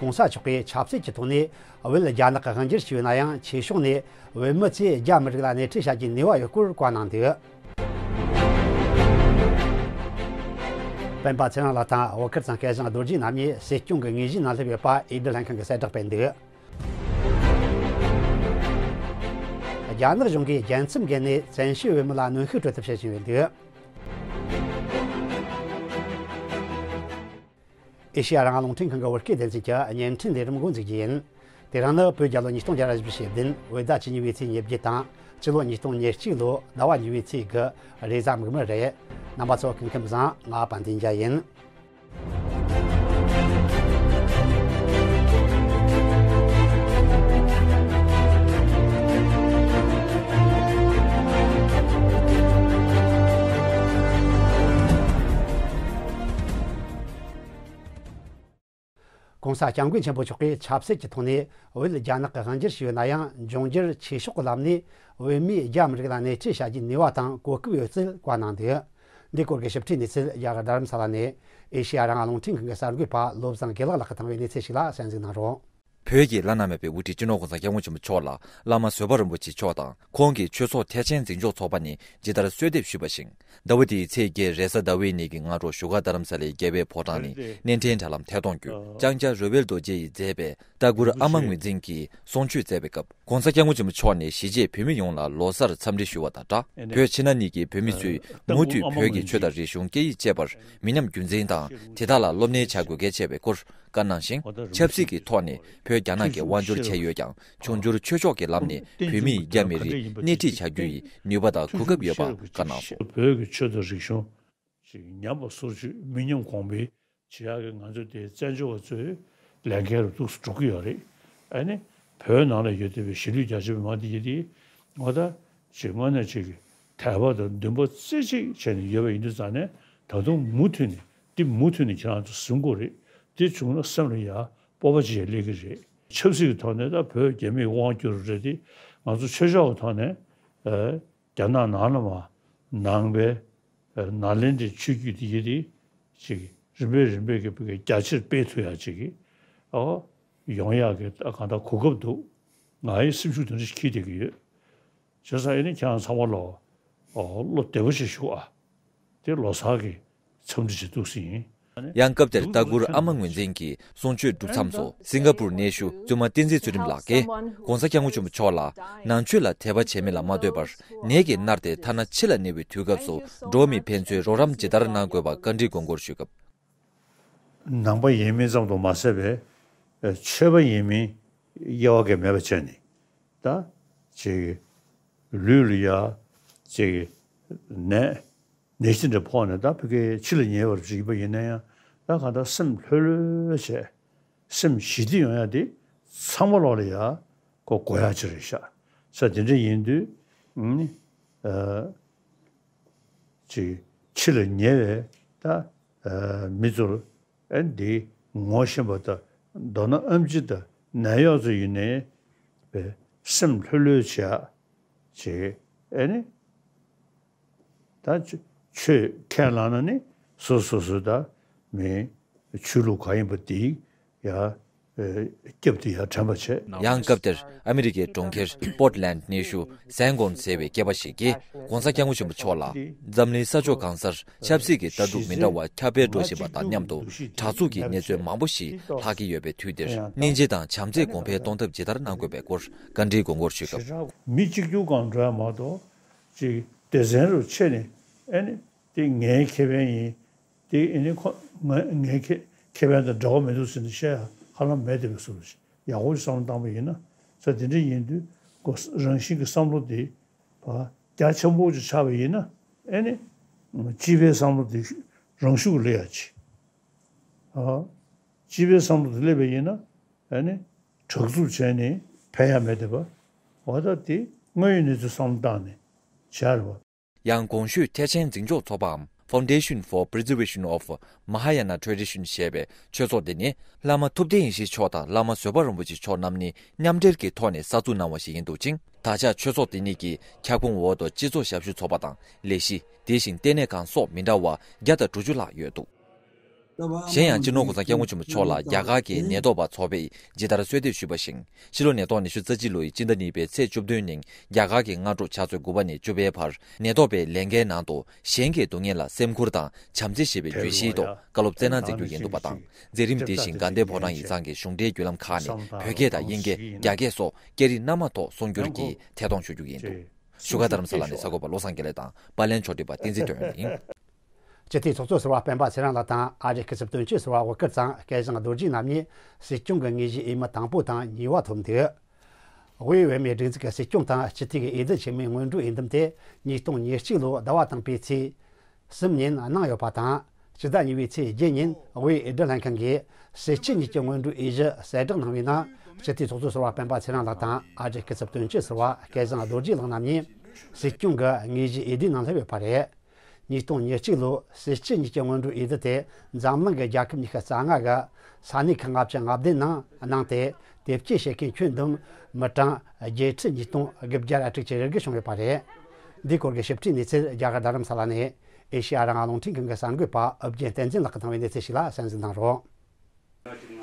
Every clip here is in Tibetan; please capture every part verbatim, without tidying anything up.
༸གོང་ས་མཆོག་གིས་ཆབ་སྲིད་ཀྱི་ཐོག་ནས་བོད་རྒྱ་ནག་གི་དབང་སྒྱུར་བྱས་ཡོད་ན་ཡང་། ཆོས་ཕྱོགས་ནས་བོད་མི་ཚོས་རྒྱ་མི་རིགས་ལ་སྣེ་ཁྲིད་བྱ་རྒྱུའི་ནུས་པ་ཡོད་སྐོར་བཀའ་གནང་འདུག་སྤེན་པ་ཚེ་རིང་ལགས་དང་བོད་ཁུལ་དང་སྐལ་བཟང་རྡོ་རྗེ་རྣམ་གཉིས་སྲིད་སྐྱོང་གི་དངོས་གཞིའི་ནང་སླེབས་ཡོད་པ་ཨེ་ཌི་ལྷན་ཁང་གིས་གསལ་བསྒྲགས་སྤེལ་འདུག་རྒྱ་ནག་གཞུང་གིས་རྒྱལ་མཚམས་བརྒལ་ནས་བཙན་བྱོལ་བོད་མི་ལ་གནོན་ཤུགས་སྤྲོད་ཐབས་བྱེད་བཞིན་ཡོད་འདུག་ཨེ་ཤེ་ཡ་རང་དབང་རླུང་འཕྲིན་ཁང་གི་བོད་སྐད་སྡེ་ཚན་གྱི་བརྙན་འཕྲིན་ལས་རིམ་འགོ་འཛུགས་རྒྱུ་ཡིན། དེ་རིང་ནི་བོད་རྒྱལ་ལོ་ཉིས་སྟོང་བརྒྱ་ར་བཞི་བཅུ་ཞེ་བདུན། བོད་ཟླ་བཅུ་གཉིས་པའི་ཚེས་ཉེར་བརྒྱད་དང་། སྤྱི་ལོ་ཉིས་སྟོང་ཉེར་གཅིག་ལོའི་ཟླ་བ་གཉིས་པའི་ཚེས་དགུ། རེས་གཟའ་མིག་དམར་རེད། རྣམ་པ་ཚོ་སྐུ་ཁམས་བཟང་། ང་དཔལ་ལྡན་རྒྱལ་ཡིན།༸གོང་ས་༸སྐྱབས་མགོན་ཆེན་པོ་མཆོག་གིས་ཆབ་སྲིད་ཀྱི་ཐོག་ནས་བོད་རྒྱ་ནག་གི་དབང་སྒྱུར་བྱས་ཡོད་ན་ཡང་། འབྱུང་འགྱུར་ཆོས་ཕྱོགས་ཀྱི་ལམ་ནས་བོད་མིས་རྒྱ་མི་རིགས་ལ་སྣེ་ཁྲིད་བྱ་རྒྱུའི་ནུས་པ་དང་གོ་སྐབས་ཡོད་ཚུལ་བཀའ་གནང་འདུག་འདིའི་སྐོར་གྱི་ཞིབ་ཕྲའི་གནས་ཚུལ་རྒྱ་གར་རྡ་རམ་ས་ལ་ནས་ཨེ་ཤེ་ཡ་རང་དབང་རླུང་འཕྲིན་ཁང་གི་གསར་འགོད་པ་བློ་བཟང་དགེ་ལེགས་ལགས་ཀྱིས་བཏང་བའི་གནས་ཚུལ་ཞིག་ལ་གསན་གཟིགས་གནང་རོགས། བོད་ཀྱི་བླ་ན་མེད་པའི་དབུ་ཁྲིད་སྤྱི་ནོར་༸གོང་ས་༸སྐྱབས་མགོན་ཆེན་པོ་མཆོག་ལ་བླ་མ་བཟོད་པ་རིན་པོ་ཆེ་མཆོག་དང་ཁོང་གི་ཆོས་ཚོགས་ཐེག་ཆེན་འཛིན་སྐྱོང་ཚོགས་པ་ནས་ཇི་ལྟར་གསོལ་འདེབས་ཞུས་པ་བཞིན། ཟླ་བ་འདིའི་ཚེས་བརྒྱད་རེས་གཟའ་ཟླ་བའི་ཉིན་གྱི་སྔ་དྲོ་བཞུགས་སྒར་རྡ་རམ་ས་ལའི་རྒྱལ་བའི་ཕོ་བྲང་ནས་གནས་འཕྲིན་དྲ་ལམ་ཐད་གཏོང་བརྒྱུད་ལྕང་སྐྱ་རོལ་པའི་རྡོ་རྗེ་ཡིས་མཛད་པའི་རྟ་མགུར་ཨ་མ་ངོས་འཛིན་གྱི་གསུང་ཆོས་སྩལ་བའི་སྐབས། ༸གོང་ས་༸སྐྱབས་མགོན་ཆེན་པོ་མཆོག་ནས་གཞིས་བྱེས་བོད་མི་ཡོངས་ལ་ལོ་གསར་འཚམས་འདྲི་ཞུ་བ་དང་སྦྲགས། བོད་ཕྱི་ནང་གཉིས་ཀྱི་བོད་མི་ཚོས་མུ་མཐུད་བོད་ཀྱི་ཆོས་དང་རིག་གཞུང་སྐད་ཡིག་བཅས་པར་མི་ཉམས་རྒྱུན་འཛིན་དང་། དེ་དག་ལ་སློབ་གཉེར་བྱ་དགོས་གལ་ཆེ་བའི་སྐོར་བཀའ་གནང་ཞིང་། ཆབ་སྲིད་ཀྱི་ཐོག་ནས་བོད་རྒྱ་ནག་གིས་དབང་བསྒྱུར་བྱས་ཡོད་ཀྱང་། འབྱུང་འགྱུར་ཆོས་ཕྱོགས་ཀྱི་ལམ་ནས་བོད་མིས་རྒྱ་མི་རིགས་སྣེ་ཁྲིད་བྱ་རྒྱུ་ཡི་ནུས་པ་དང་གོ་སྐབས་ཡོད་པ་བཀའ་གནང་སོང་། བོད་ཀྱི་ཆོས་དང་རིག་གཞུང་ཞིག་ཉམས་པ་སོར་ཆུད་མི་ཉམས་གོང་འཕེལ་བྱེད་ཡག་གི་ང་ཚོ་དེ་བཙན་བྱོལ་བ་ཚོའི་ལས་འགན་རུ་ཐུགས་སུ་འགྲོ་གི་ཡོད་རེད། ཨ་ནི་བོད་ནང་ལ་ཡོད་བསྡད་པའི་གཞིས་ལུས་རྒྱ་ཆེ་བའི་མང་སྡེ་ཡིན་དེ་ང་ད་ཅིག་དངོས་གནས་ཅིག་དད་པ་དང་འདུན་པ་རྩེ་གཅིག་བྱས་ནས་ཡོད་པ་ཡིན་དུས་ཙང་ནས་ད་དུང་མུ་མཐུད་ནས་འདི་མུ་མཐུད་ནས་ཁྱེད་རང་ཚོ་གཟིགས་དགོས་རེད། འདི་བྱུང་ན་སེམས་ལ་ཡ་སྤོབས་པ་ཅིག་ཡ་སླེབས་ཀྱི་རེད། ཆབ་སྲིད་ཀྱི་ཐོག་ནས་ད་བོད་རྒྱ་མིས་དབང་བསྒྱུར་རེད་དེ་ང་ཚོ་ཆོས་ཕྱོགས་ཀྱི་ཐོག་ནས་ཨ་རྒྱ་ནག་ནང་ལ་མ་ནང་པའི་ཨ་ནཱ་ལེནྡྲའི་ཆོས་བརྒྱུད་དེ་ཡི་དེ་ཅིག་རིམ་པས་རིམ་པས་ཀྱི་བོད་ཀྱི་རྒྱ་ཆེར་སྤེལ་ཐུབ་ཡ་ཅིག་གི་ཨོ་ཡོང་ཡག་གི་ཨ་གང་ལྟར་གོ་སྐབས་འདུག་ང་ཡི་སེམས་ཤུགས་དེ་འདྲ་ཞིག་འཁྱེར་བསྡད་ཀྱི་ཡོད། བྱས་ཙང་ཨེ་ནི་ཁྱེད་རང་ཚང་མ་ལོ་ཨོ་བློ་བདེ་པོ་ཞིག་བཞུགས་ཨ། དེ་ལོ་གསར་གྱི་འཚམས་འདྲི་ཞིག་འདུག་སེ་ཡིན། ཡང་སྐབས་དེར་རྟ་མགུར་ཨ་མ་ངོས་འཛིན་གྱི་གསུང་ཆོས་གྲུབ་མཚམས་སུ་སིང་ག་པུར་གནས་བཞུགས་བཙུན་མ་བསྟན་འཛིན་ཚུལ་ཁྲིམས་ལགས་ཀྱིས་༸གོང་ས་༸སྐྱབས་མགོན་ཆེན་པོ་མཆོག་ལ་ནང་ཆོས་ལ་དད་པ་བྱེད་མིན་ལ་མ་ལྟོས་པར་ནད་ཀྱིས་མནར་ཏེ་ཐ་ན་འཆི་ལ་ཉེ་བའི་དུས་སྐབས་སུ་འགྲོ་བ་མི་ཕན་ཚུན་རོགས་རམ་ཇི་ལྟར་གནང་དགོས་པ་བཀའ་འདྲི་དགོངས་སྐོར་ཞུས་སྐབས། ནང་པ་ཡིན་མིན་ཙམ་དུ་མ་ཟད་པའི་ཆོས་པ་ཡིན་མིན་དབྱེ་བ་གང་མེད་པ་བྱས་ནས་ད་ཅིག་ལུས་ལ་ཡ་ཅིག་ནད་ནད་གཞི་འདྲ་ཕོག་ནས་ད་ཕ་གི་འཆི་ལ་ཉེ་བར་ཅིག་ཡིན་པ་ཡིན་ན་ཡང་ད་གང་ལྟར་སེམས་ལྷོད་ལྷོད་བྱས་སེམས་ཞི་བདེ་ཡོང་ཡ་དེ་ཚང་མ་ལོག་ལ་ཡ་གོ་དགོས་ཡ་ཅིག་རེད་ཤག་ས། དེ་འདྲ་ཡིན་དུས་ཨ་ཅིག་འཆི་ལ་ཉེ་བའི་ད་ཨ་མི་ཚོར་ཨ་འདི་ངོ་ཤེས་པ་དང་མདོར་ན་ཨེམ་ཆི་དང་ནད་གཡོག་ཚོ་ཡིན་ནའི་བའི་སེམས་ལྷོད་ལྷོད་བྱེད་ཡ་ཅིག་ཨ་ནི་ད་ཆོས་ཁས་བླངས་ན་ནི་སོ་སོ་སོ་ད་མི་ཆོས་ལུགས་ག་ཡིན་པ་དེ་ཡ་སྐྱབས་དེ་ཡར་དྲན་པ་བྱས། ཡང་སྐབས་དེར་ཨ་མི་རི་ཀའི་གྲོང་ཁྱེར་པོར་ཏི་ལན་གནས་བཞུགས་སན་གོན་ཟེར་བའི་སྐྱེས་པ་ཞིག་གིས་༸གོང་ས་༸སྐྱབས་མགོན་ཆེན་པོ་མཆོག་ལ་འཛམ་གླིང་ས་ཕྱོགས་གང་སར་ཆབ་སྲིད་ཀྱི་ལྟ་གྲུབ་མི་འདྲ་བ་ཁྱབ་སྤེལ་འགྲོ་བཞིན་པ་དང་མཉམ་དུ་དྲག་རྩུབ་ཀྱི་གནས་ཚུལ་མང་པོ་ཞིག་ལྷག་གི་ཡོད་པའི་དུས་འདིར་སྙིང་རྗེ་དང་བྱམས་བརྩེའི་གོང་འཕེལ་གཏོང་ཐབས་ཇི་ལྟར་གནང་དགོས་པའི་སྐོར་བཀའ་འདྲིའི་དགོངས་སྐོར་ཞུས་སྐབས། མི་གཅིག་གྱུར་སྒང་འགྲོ་ཡ་མ་གཏོགས་ཅིག་སྡེ་ཚན་རུ་ཕྱེ་ནས་ཨེ་ནི་དེ་ངའི་ཁེ་ཕན་ཡིན། དེ་ཨེ་ནི་ཁོ་ང་ངའི་ཁེ་ཁེ་ཕན་དང་འབྲེལ་བ་མི་འདུག་ཟེར་ནས་བཤད་ཡ་ཧ་ལམ་མེད་བསྡད་པའི་བཟོ་འདྲ་ཞིག་ཡག་པོ་ཞིག་བསམ་བློ་བཏང་པ་ཡིན་ན་ས་དེ་འདྲ་ཡིན་དུས་ཁོ་རང་བཞིན་གྱི་བསམ་བློ་དེ་བ་རྒྱ་ཆེན་པོ་ཅིག་ཆགས་པ་ཡིན་ན་ཨེ་ནི་སྤྱི་པའི་བསམ་བློ་དེ་རང་ཤུགས་སླེབས་ཡ་ཅིག་ཨ་སྤྱི་པའི་བསམ་བློ་དེ་སླེབས་པ་ཡིན་ན་ཨེ་ནི་དྲག་རྩུབ་བྱས་ནས་ཕན་ཡ་མེད་བསྡད་པ་འོ་ད་དེ་དངོས་ཡོད་གནས་ཚུལ་བསམ་བློ་བཏང་ནས་བྱས་རེད་བ། ཡང་གོང་ཞུས་ཐེག་ཆེན་འཛིན་སྐྱོང་ཚོགས་པའམ་Foundation for Preservation of Mahayana Tradition ཞེས་པའི་ཆོས་ཚོགས་འདི་ནི་བླ་མ་ཐུབ་བསྟན་ཡེ་ཤེས་མཆོག་དང་བླ་མ་བཟོད་པ་རིན་པོ་ཆེ་མཆོག་རྣམ་གཉིས་མཉམ་འབྲེལ་གྱི་ཐོག་ནས་གསར་འཛུགས་གནང་བ་ཞིག་ཡིན་འདུག་ཅིང་། ད་ཆ་ཆོས་ཚོགས་འདི་ཉིད་ཀྱི་ཁྱབ་ཁོངས་འོག་ཏུ་སྤྱི་ཚོགས་ཞབས་ཞུ་ཚོགས་པ་དང་ལས་གཞི། དེ་བཞིན་ལྟེ་གནས་ཁང་སོགས་མི་འདྲ་བ་བརྒྱ་དང་དྲུག་ཅུ་ལྷག་ཡོད་འདུག་གཞན་ཡང་སྤྱི་ནོར་༸གོང་ས་༸སྐྱབས་མགོན་ཆེན་པོ་མཆོག་ལ་རྒྱ་གར་གྱི་ནད་ཐོག་པ་ཚོགས་པས་ཇི་ལྟར་གསོལ་འདེབས་ཞུས་པ་བཞིན། ཕྱི་ལོ་ཉིས་སྟོང་ཉི་ཤུ་རྩ་གཅིག་ལོའི་སྤྱི་ཟླ་གཉིས་པའི་ཚེས་བཅུ་བདུན་ཉིན་རྒྱ་གར་གྱི་སྔ་དྲོ་ཆུ་ཚོད་དགུ་པ་ནས་བཅུ་པའི་བར་ནད་ཐོག་པའི་ལས་འགན་ནང་དུ་གཞན་གྱི་སྡུག་བསྔལ་ལ་སེམས་ཁུར་དང་བྱམས་བརྩེ་ཞེས་པའི་བརྗོད་གཞིའི་ཐོག་བཀའ་སློབ་སྩལ་གནང་མཛད་རྒྱུ་ཡིན་འདུག་པ་དང་། མཛད་རིམ་དེ་བཞིན་དགའ་ལྡན་ཕོ་བྲང་ཡིག་ཚང་གི་གཞུང་འབྲེལ་བརྒྱུད་ལམ་ཁག་ནས་བོད་སྐད་དང་དབྱིན་སྐད། རྒྱ་སྐད་སོགས་སྐད་རིགས་སྣ་མང་ཐོག་གསུང་སྒྱུར་གྱིས་ཐད་གཏོང་ཞུ་རྒྱུ་ཡིན་འདུག་བཞུགས་སྒར་རྡ་རམ་ས་ལ་ནས་གསར་འགོད་པ་བློ་བཟང་དགེ་ལེགས་དང་པར་ལེན་ཕྱོགས་སྒྲིག་པ་བསྟན་འཛིན་དོན་ཡོད་ཡིན། སྤྱི་འཐུས་ཚོགས་གཙོ་ཟུར་པ་སྤེན་པ་ཚེ་རིང་ལགས་དང་ཨ་རིའི་སྐུ་ཚབ་དོན་གཅོད་ཟུར་པ་འོད་དཀར་ཚང་སྐལ་བཟང་རྡོ་རྗེ་རྣམ་གཉིས་སྲིད་སྐྱོང་གི་དངོས་གཞིའི་འོས་མི་དང་པོ་དང་གཉིས་པ་ཐོབ་འདུག་དབུས་འོས་མིའི་སྒྲིག་འཛུགས་ཀྱི་སྲིད་སྐྱོང་དང་སྤྱི་འཐུས་ཀྱི་འོས་བསྡུ་ཆེན་མོའི་སྔོན་འགྲོའི་འོས་འདེམས་དེ་ཉིས་སྟོང་ཉེར་གཅིག་ལོའི་ཟླ་བ་དང་པོའི་ཚེས་གསུམ་ཉིན་གནང་ཡོད་པ་དང་། སྤྱི་ཟླ་གཉིས་པའི་ཚེས་བརྒྱད་ཉིན་དབུས་འོས་བསྡུ་ལྷན་ཁང་གིས་ཟུར་སྤྱི་གཉིས་ཀྱི་སྔོན་འགྲོའི་འོས་གཞི་གསལ་བསྒྲགས་གནང་བའི་ནང་། སྤྱི་འཐུས་ཚོགས་གཙོ་ཟུར་པ་སྤེན་པ་ཚེ་རིང་ལགས་དང་ཨ་རིའི་སྐུ་ཚབ་དོན་གཅོད་ཟུར་པ་སྐལ་བཟང་རྡོ་རྗེ་ལགས་རྣམ་གཉིས་སྲིད་སྐྱོང་གི་དངོས་གཞིའི་འོས་བསྡུའི་ནང་སླེབས་ཡོད་པ་རེད། ཉིས་སྟོང་ཉེར་གཅིག་ལོའི་ཟུར་སྤྱི་གཉིས་ཀྱི་སྔོན་འགྲོའི་འོས་བསྡུ་དེ་འཛམ་གླིང་གི་རྒྱལ་ཁབ་ཉི་ཤུ་རྩ་ལྔ་གི་ས་གནས་ཁག་ལྔ་བཅུ་ང་བདུན་ནང་གནང་སྟེ། དེ་བཅས་བྱེད་མཁན་ཁྱོན་བསྡོམས་མི་གྲངས་བརྒྱད་ཁྲི་ཉིས་སྟོང་དགུ་བརྒྱ་དྲུག་ཅུ་རེ་དགུ་བྱུང་ཡོད་པ་རེད། འདིའི་སྐོར་གྱི་ཞིབ་ཕྲའི་གནས་ཚུལ་རྒྱ་གར་རྡ་རམ་ས་ལ་ནས་ཨེ་ཤེ་ཡ་རང་དབང་རླུང་འཕྲིན་ཁང་གི་གསར་འགོད་པ་ཨོ་རྒྱན་བསྟན་འཛིན་ལགས་ཀྱིས་བཏང་བའི་གནས་ཚུལ་ཞིག་ལ་གསན་གཟིགས་གནང་རོགས།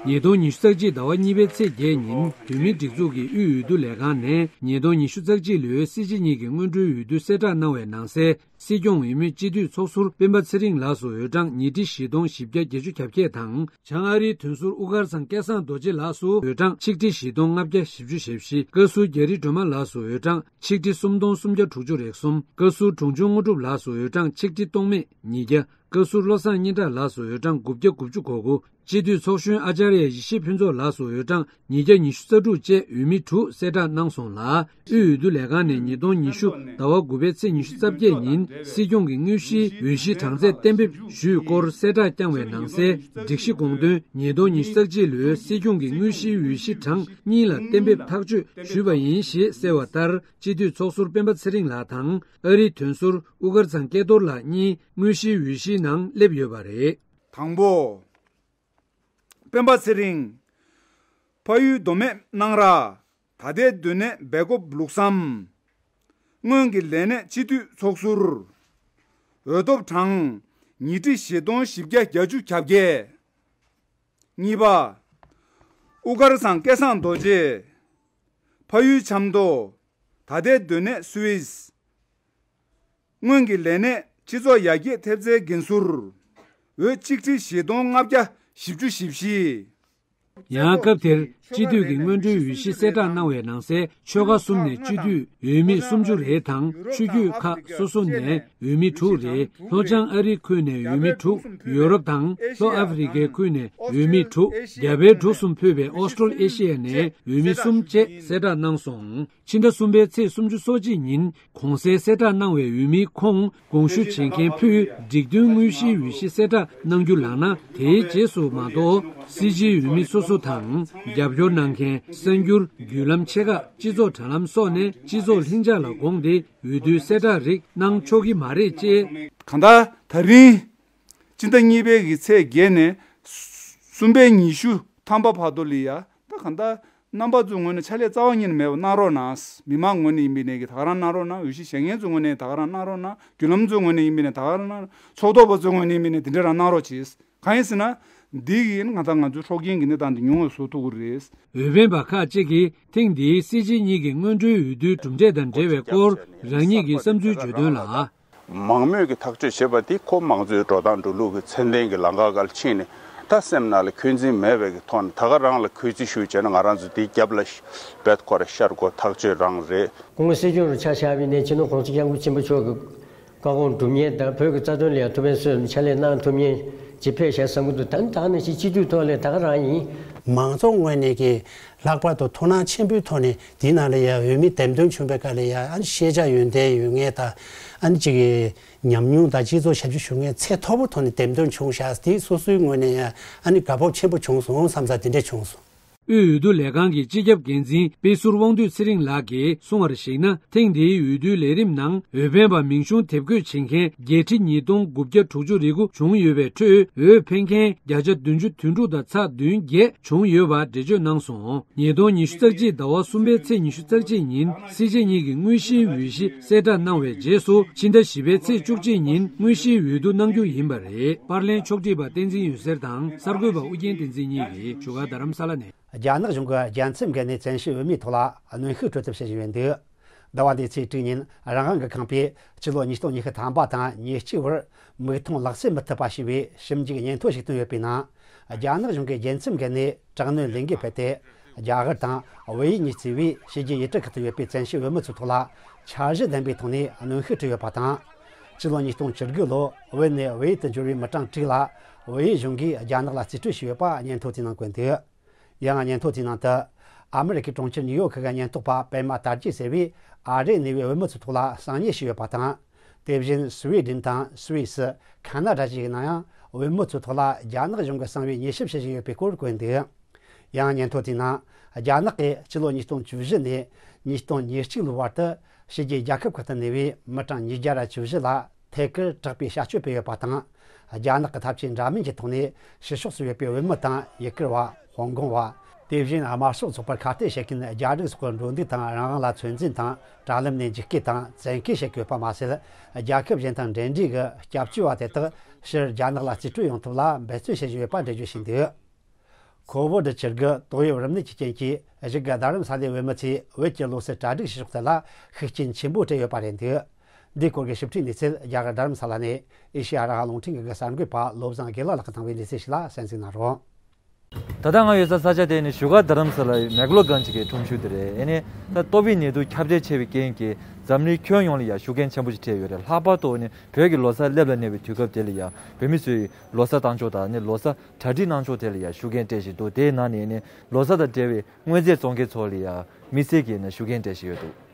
ཉིས་སྟོང་ཉི་ཤུ་རྩ་གཅིག་ཟླ་བ་གཉིས་པའི་ཚེས་བརྒྱད་ཉིན་བོད་མིའི་སྒྲིག་འཛུགས་ཀྱི་དབུས་འོས་བསྡུ་ལས་ཁང་ནས་ཉིས་སྟོང་ཉི་ཤུ་རྩ་གཅིག་ལོའི་སྲིད་སྤྱི་གཉིས་ཀྱི་སྔོན་འགྲོའི་འོས་བསྡུ་གསལ་བསྒྲགས་གནང་བའི་ནང་གསལ། སྲིད་སྐྱོང་འོས་མི་སྤྱི་འཐུས་ཚོགས་ཟུར་སྤེན་པ་ཚེ་རིང་ལགས་སུ་འོས་གྲངས་ཉིས་ཁྲི་བཞི་སྟོང་བཞི་བརྒྱ་བརྒྱད་ཅུ་གྱ་བརྒྱད་དང་། བྱང་ཨ་རིའི་དོན་ཟུར་དབུ་དཀར་ཚང་སྐལ་བཟང་རྡོ་རྗེ་ལགས་སུ་འོས་གྲངས་ཆིག་ཁྲི་བཞི་སྟོང་ལྔ་བརྒྱ་བཞི་བཅུ་ཞེ་བཞི། བཀའ་ཟུར་རྒྱ་རི་སྒྲོལ་མ་ལགས་སུ་འོས་གྲངས་ཆིག་ཁྲི་སུམ་སྟོང་སུམ་བརྒྱ་དྲུག་ཅུ་རེ་གསུམ། བཀའ་ཟུར་དྲུང་ཆུང་དངོས་གྲུབ་ལགས་སུ་འོས་གྲངས་ཆིག་ཁྲི་སྟོང་མེད་ཉིས་བརྒྱ། བཀའ་ཟུར་བློ་བཟང་སྙན་གྲགས་ལགས་སུ་འོས་གྲངས་དགུ་བརྒྱ་དགུ་བཅུ་གོ་དགུ། སྤྱི་འཐུས་ཚོགས་གཞོན་ཨ་ཅཱརྱ་ཡེ་ཤེས་ཕུན་ཚོགས་ལགས་སུ་འོས་གྲངས་ཉིས་བརྒྱ་ཉི་ཤུ་རྩ་དྲུག་བཅས་འོས་མི་དྲུག་གསལ་བསྒྲགས་གནང་སོང་ལ། དབུས་འོས་བསྡུ་ལས་ཁང་ནས་ཉིས་སྟོང་ཉི་ཤུ་ཟླ་བ་དགུ་པའི་ཚེས་ཉི་ཤུ་རྩ་བརྒྱད་ཉིན་སྲིད་སྐྱོང་གི་དངོས་གཞིའི་འོས་གཞི་གྲངས་ཚད་གཏན་འབེབས་ཞུས་སྐོར་གསལ་བསྒྲགས་བསྐྱངས་པའི་ནང་གསལ། སྒྲིག་གཞི་དགོངས་དོན་ཉིས་སྟོང་ཉི་ཤུ་རྩ་གཅིག་ལོའི་སྲིད་སྐྱོང་གི་དངོས་གཞིའི་འོས་གཞི་གྲངས་གཉིས་ལ་གཏན་འབེབས་ཐག་གཅོད་ཞུས་པ་ཡིན་ཞེས་གསལ་བ་ལྟར། སྤྱི་འཐུས་ཚོགས་ཟུར་སྤེན་པ་ཚེ་རིང་ལགས་དང་ཨ་རིའི་དོན་ཟུར་དབུ་དཀར་ཚང་སྐལ་རྡོར་ལགས་གཉིས་དངོས་གཞིའི་འོས་གཞིའི་ནང་སླེབས་ཡོད་པ་རེད། དང་པོ། སྤེན་པ་ཚེ་རིང་། ཕ་ཡུལ་མདོ་སྨད་སྣང་ར། ད་ལྟའི་སྡོད་གནས་སྦེལ་ཀོབ་ལུགས་བསམ། སྔོན་གྱི་ལས་གནས་སྤྱི་འཐུས་ཚོགས་ཟུར། འོས་ཐོབ་གྲངས་ཉིས་ཁྲི་བཞི་སྟོང་བཞི་བརྒྱ་གྱ་བརྒྱད། གཉིས་པ། དབུ་དཀར་ཚང་སྐལ་བཟང་རྡོ་རྗེ། ཕ་ཡུལ་ཆབ་མདོ། ད་ལྟའི་སྡོད་གནས་སུད་སི། སྔོན་གྱི་ལས་གནས་སྤྱི་ཚོགས་ཡར་རྒྱས་ཐེབས་རྩའི་འགན་ཟུར། འོས་གཅིག་ཁྲི་བཞི་སྟོང་ལྔ་བརྒྱ་བཞི་བཅུ་ཞེ་བཞི། ཡང་སྐབས་དེར་སྤྱི་འཐུས་ཀྱི་སྔོན་འགྲོའི་འོས་གཞི་གསལ་བསྒྲགས་གནང་བའི་ནང་གསལ། ཆོལ་ཁ་གསུམ་ནས་སྤྱི་འཐུས་འོས་མི་སུམ་ཅུ་རེ་དང་། ཆོས་བརྒྱུད་ཁག་སོ་སོ་ནས་འོས་མི་དྲུག་རེ། ལྷོ་བྱང་ཨ་རི་ཁུལ་ནས་འོས་མི་དྲུག་ཡུ་རོབ་དང་ལྷོ་ཨ་ཧྥེ་རི་ཁའི་ཁུལ་ནས་འོས་མི་དྲུག་རྒྱ་བལ་འབྲུག་གསུམ་ཕུད་པའི་ཨོ་སི་ཀྲོ་ཨེ་ཤི་ཡ་ནས་འོས་མི་གསུམ་བཅས་གསལ་བསྒྲགས་གནང་སོང་། ཕྱི་ཟླ་གསུམ་པའི་ཚེས་སུམ་ཅུ་སོ་གཅིག་ཉིན་གོང་གསལ་གསལ་བསྒྲགས་གནང་བའི་འོས་མིའི་ཁོངས་དགོངས་ཞུ་བྱེད་མཁན་ཕུད་སྒྲིག་མཐུན་དངོས་གཞིའི་འོས་གཞི་གསལ་བསྒྲགས་གནང་རྒྱུ་ལགས་ན། དེའི་རྗེས་སུ་མ་གཏོགས་སྲིད་སྤྱིའི་འོས་མི་སོ་སོ་དང་། རྒྱབ་སྐྱོར་གནང་མཁན་གསར་འགྱུར་བརྒྱུད་ལམ་ཆེ་ཁག་སྤྱི་ཚོགས་དྲ་ལམ་སོགས་ནས་སྤྱི་ཚོགས་ལྷིང་འཇགས་ལ་དགོངས་ཏེ་འོས་བསྡུའི་གསལ་བསྒྲགས་རིགས་གནང་ཆོག་གི་མ་རེད་ཅེས། གང་ལྟར་ད་རིང་སྤྱི་ཟླ་གཉིས་པའི་གི་ཚེས་བརྒྱད་ནས་གསུམ་པའི་ཉི་ཤུ་ཐམ་པ་བར་དུ་ལ་ཡ། ད་གང་ལྟར་རྣམ་པ་ཚོའི་ངོས་ནས་ཕྱག་ལས་རྩ་བ་ཉིད་ནས་མེད་པ་གནང་རོགས་གནང་། མི་མང་ངོས་ནས་ཡིན་པའི་ནས་ཀྱི་ད་ག་རང་གནང་རོགས་གནང་། འོས་གཞི་བཞེས་མཁན་ཚོའི་ངོས་ནས་ད་ག་རང་གནང་རོགས་གནང་། བརྒྱུད་ལམ་ཚོའི་ངོས་ནས་ཡིན་པའི་ནས་ད་ག་རང་གནང་། ཕྱོགས་གཏོགས་པ་ཚོའི་ངོས་ནས་ཡིན་པའི་ནས་དེ་འདྲ་རང་གནང་རོགས་གྱིས། གང་ཡིན་ཟེར་ན། འདི་གིས་ང་དང་ང་ཚོའི་སྲོག་རྒྱུན་གྱི་གནས་སྟངས་འདི་ཉུང་བ་བཟོ་ཐུབ་ཀྱི་རེད། འོས་འཕེན་པ་ཁག་ཅིག་གིས་ཐེངས་འདིའི་སྲིད་སྤྱི་གཉིས་ཀྱི་སྔོན་འགྲོའི་འོས་བསྡུའི་གྲུབ་འབྲས་དང་འབྲེལ་བའི་སྐོར་རང་ཉིད་ཀྱི་བསམ་ཚུལ་བརྗོད་དོན་ལ། མང་མོས་ཀྱིས་ཐག་གཅོད་བྱེད་པ་དེ་ཁོ་མང་གཙོའི་འགྲོ་སྟངས་འགྲོ་ལུགས་ཀྱི་ཚད་ལྡན་གྱི་ལམ་ཁ་སྒང་ལ་ཕྱིན་ནས། ད་སེམས་ནང་ལ་འཁོན་འཛིན་མེད་པའི་གི་ཐོག་ནས་ད་ག་རང་ལ་གུས་བརྩི་ཞུ་བྱས་ན། ང་རང་ཚོ་དེའི་རྒྱབ་ལ་རྦད་ཁོ་ར་ཤར་དགོས་ཐག་ཆོད་རང་རེད། སྐུ་ངོ་སྲིད་སྐྱོང་རུ་ཆ་བཞག་པ་ཡིན་ནའི་སྤྱི་ནོར་༸གོང་ས་༸སྐྱབས་མགོན་ཆེན་པོ་མཆོག་གི་བཀའ་དགོངས་སྒྲུབ་མཁན་དང་། བོད་ཀྱི་རྩ་དོན་ལ་ཡང་ཐུགས་ཕན་གསོས་ནས་ཕྱག་ལས་གནང་ཐུབ་མཁན་ཅིག་ཕེབས་ཤག་བསམ་གྱི་འདུག་ད་ནི་ད་ནི་ཅིག་སྤྱི་འཐུས་ཐོག་ལ་ད་ག་རང་ཡིན། མང་ཚོགས་ངོས་ནས་ཀྱི་ལྷག་པར་དུ་དོ་སྣང་ཆེན་པོའི་ཐོག་ནས་འདི་ནང་ལ་ཡ་འོས་མི་འདེམས་ཐོན་བྱུང་པའི་སྐབས་ལ་ཡ། ཨ་ནི་ཤེས་བྱ་ཡོན་ཏན་ཡོད་མཁན་དང་། ཨ་ནི་ཅིག་གི་ཉམས་མྱོང་དང་སྤྱི་ཚོགས་ཞབས་ཞུ་ཞུ་མཁན་ཚད་མཐོ་པོ་ཐོག་ནས་འདེམས་ཐོན་བྱུང་ཤག་དེ་སོ་སོའི་ངོས་ནས་ཡ་ཨ་ནི་དགའ་སྤོབས་ཆེན་པོ་བྱུང་སོང་བསམ་ས་དེ་འདྲས་བྱུང་སོང་། དབུས་འོས་བསྡུ་ལས་ཁང་གི་སྤྱི་ཁྱབ་འགན་འཛིན་དཔེ་ཟུར་དབང་འདུས་ཚེ་རིང་ལགས་ཀྱིས་གསུངས་པར་གཞིགས་ན། ཐེངས་འདིའི་འོས་བསྡུའི་ལས་རིམ་ནང་འོས་འཕེན་པ་མིང་གཞུང་དེབ་འགོད་བྱེད་མཁན་བརྒྱད་ཁྲི་ཉིས་སྟོང་དགུ་བརྒྱ་དྲུག་ཅུ་རེ་དགུ་བྱུང་ཡོད་པའི་ཁྲོད། འོས་འཕེན་མཁན་བརྒྱ་ཆ་བདུན་ཅུ་དོན་དྲུག་དང་ཚེག་བདུན་བརྒྱད་བྱུང་ཡོད་པ་འགྲེལ་བརྗོད་གནང་སོང་། ཉིས་སྟོང་ཉི་ཤུ་རྩ་གཅིག་ཟླ་བ་གསུམ་པའི་ཚེས་ཉི་ཤུ་རྩ་གཅིག་ཉིན་སྲིད་སྤྱི་གཉིས་ཀྱི་དངོས་གཞིའི་འོས་གཞི་གསལ་བསྒྲགས་གནང་བའི་རྗེས་སུ། ཕྱི་ཟླ་བཞི་པའི་ཚེས་བཅུ་གཅིག་ཉིན་དངོས་གཞིའི་འོས་བསྡུ་གནང་རྒྱུ་ཡིན་པ་རེད། པར་ལེན་ཕྱོགས་སྒྲིག་པ་བསྟན་འཛིན་འོད་ཟེར་དང་གསར་འགོད་པ་ཨུ་རྒྱན་བསྟན་འཛིན་གཉིས་ཀྱིས་བཞུགས་སྒར་རྡ་རམ་ས་ལ་ནས། རྒྱ་ནག་གཞུང་གིས་རྒྱལ་མཚམས་བརྒལ་ནས་བཙན་བྱོལ་བོད་མིའི་ཐོག་ལ་གནོན་ཤུགས་སྤྲོད་ཐབས་བྱེད་བཞིན་ཡོད་འདུག། ཟླ་བ་འདིའི་ཚེས་དྲུག་ཉིན་རང་དབང་གི་ཁང་པས་ཕྱི་ལོ་ཉིས་སྟོང་ཉི་ཤུ་ཐམ་པ་དང་ཉེར་གཅིག་བར་མིག་མཐོང་ལག་ཟིན་མི་ཐུབ་པ་ཞེས་པའི་ཞིབ་འཇུག་སྙན་ཐོ་ཞིག་བཏོན་ཡོད་པའི་ནང་། རྒྱ་ནག་གཞུང་གིས་རྒྱལ་མཚམས་བརྒལ་ནས་དྲག་གནོན་ལས་འགུལ་སྤེལ་ཏེ། རྒྱ་གར་དང་བལ་ཡུལ་གཉིས་གཙོས་པའི་ཕྱི་རྒྱལ་ཡུལ་གྲུ་ཁག་ཏུ་ཡོད་པའི་བཙན་བྱོལ་བོད་མི་ཚོའི་ཐོག་ལ་འཆར་གཞི་ལྡན་པའི་ཐོག་ནས་གནོན་ཤུགས་སྤྲད་ཡོད་པ་དང་། ཕྱི་ལོ་ཉིས་སྟོང་བཅུ་དགུ་ལོ་བོད་ནས་བལ་ཡུལ་དུ་འབྱོར་བའི་མི་གྲངས་དྲུག་ལ་བལ་ཡུལ་གཞུང་གིས་རྒྱ་ནག་ལ་རྩིས་སྤྲོད་བྱས་ཡོད་པ་སྙན་ཐོ་དེའི་ནང་བཀོད་འདུག། ཡང་སྙན་ཐོ་དེའི་ནང་དུ། ཨ་མི་རི་ཀའི་གྲོང་ཁྱེར་ནིའུ་ཡོག་གི་ཉེན་རྟོག་པ་པད་མ་དར་རྒྱས་ཟེར་བས་ཨ་རིར་གནས་པའི་བོད་མི་ཚོའི་ཐོག་ལ་གསང་ཉུལ་བྱས་ཡོད་པ་དང་། དེ་བཞིན་སུའེ་ཌེན་དང་སུད་སི། ཁ་ན་ཌ་བཅས་ཀྱི་ནང་ཡང་བོད་མི་ཚོའི་ཐོག་ལ་རྒྱ་ནག་གཞུང་གིས་གསང་བའི་ཉེས་ཞིབ་བྱེད་བཞིན་ཡོད་པའི་སྐོར་བཀོད་འདུག། ཡང་སྙན་ཐོ་དེའི་ནང་། རྒྱ་ནག་གིས་ཕྱི་ལོ་ཉིས་སྟོང་བཅུ་བཞི་ནས་ཉིས་སྟོང་ཉེར་གཅིག་ལོའི་བར་དུ་ཕྱི་རྒྱལ་རྒྱལ་ཁབ་ཁག་ཏུ་གནས་པའི་མི་གྲངས་ཉིས་བརྒྱ་ར་བཅུ་བཞི་ལ། ཐད་ཀར་དྲག་པའི་བྱ་སྤྱོད་སྤེལ་ཡོད་པ་དང་། རྒྱ་ནག་གི་ཐབས་ཇུས་འདྲ་མིན་གྱི་ཐོག་ནས་ཕྱི་ཕྱོགས་སུ་ཡོད་པའི་བོད་མི་དང་ཡུ་གུར་བ། ཧོང་ཀོང་བ། དེ་བཞིན་དམར་ཤོག་ཚོགས་པར་ཁ་གཏད་བྱེད་མཁན་རྒྱ་རིགས་སོགས་ཀྱི་འགྲོ་འདུག་དང་རང་དབང་ལ་ཚོད་འཛིན་དང་དྲ་ལམ་ནས་འཇིགས་སྐུལ་དང་བཙན་སྐུལ་བྱེད་དགོས་པ་མ་ཟད། རྒྱལ་ཁབ་གཞན་དང་འབྲེལ་འདྲིས་ཀྱི་སྐྱབས་བཅོལ་བ་དེ་དག་ཕྱིར་རྒྱ་ནག་ལ་རྩིས་སྤྲོད་ཡོང་ཐབས་ལ་འབད་བརྩོན་བྱེད་བཞིན་ཡོད་པ་འགྲེལ་བརྗོད་བྱས་འདུག། ཁོ་བོད་བཅུ་དགུ་ཏོག་དབྱིབས་རིམས་ནད་ཀྱི་རྐྱེན་གྱིས་བཞུགས་སྒར་རྡ་རམ་ས་ལའི་བོད་མི་ཚོས་བོད་ཀྱི་ལོ་གསར་གྲ་སྒྲིག་བྱེད་ཕྱོགས་ཐད་ལ་ཤུགས་རྐྱེན་ཆེན་པོ་སྤྲད་ཡོད་པ་རེད་འདུག། འདིའི་སྐོར་གྱི་ཞིབ་ཕྲའི་གནས་ཚུལ་རྒྱ་གར་རྡ་རམ་ས་ལ་ནས་ཨེ་ཤེ་ཡ་རང་དབང་རླུང་འཕྲིན་ཁང་གི་གསར་འགོད་པ་བློ་བཟང་དགེ་ལེགས་ལགས་ཀྱིས་བཏང་བའི་གནས་ཚུལ་ཞིག་ལ་གསན་གཟིགས་གནང་རོགས། ད་ལྟ་ང་ཡོད་ས་ས་ཆ་དེ་ནི་བཞུགས་སྒར་རྡ་རམ་ས་ལའི་མེག་ལོ་གྷན་ཇི་གི་ཁྲོམ་གཞུང་དེ་རེད། ཨེ་ནི་ད་ཏོག་དབྱིབས་ནད་དུག་ཁྱབ་གདལ་ཆེ་བའི་རྐྱེན་གྱིས་འཛམ་གླིང་ཁྱོན་ཡོངས་ལ་ཡང་ཤུགས་རྐྱེན་ཆེན་པོ་ཞིག་འཕྲད་ཡོད་རེད། ལྷག་པར་དུ་ནི་བོད་ཀྱི་ལོ་གསར་སླེབས་ལ་ཉེ་བའི་དུས་སྐབས་དེ་ལ་ཡང་བོད་མི་ཚོས་ལོ་གསར་བཏང་ཕྱོགས་དང་ནི་ལོ་གསར་གྲ་སྒྲིག་གནང་ཕྱོགས་དེ་ལ་ཡང་ཤུགས་རྐྱེན་སྤྲད་བཞིན་འདུག། དེའི་ནང་ནས་ནི་ལོ་གསར་དང་འབྲེལ་བའི་དངོས་རྫས་བཙོང་མཁན་ཚོ་ལ་ཡང་དམིགས་བསལ་གྱིས་ནི་ཤུགས་རྐྱེན་སྤྲད་བཞིན་ཡོད་འདུག།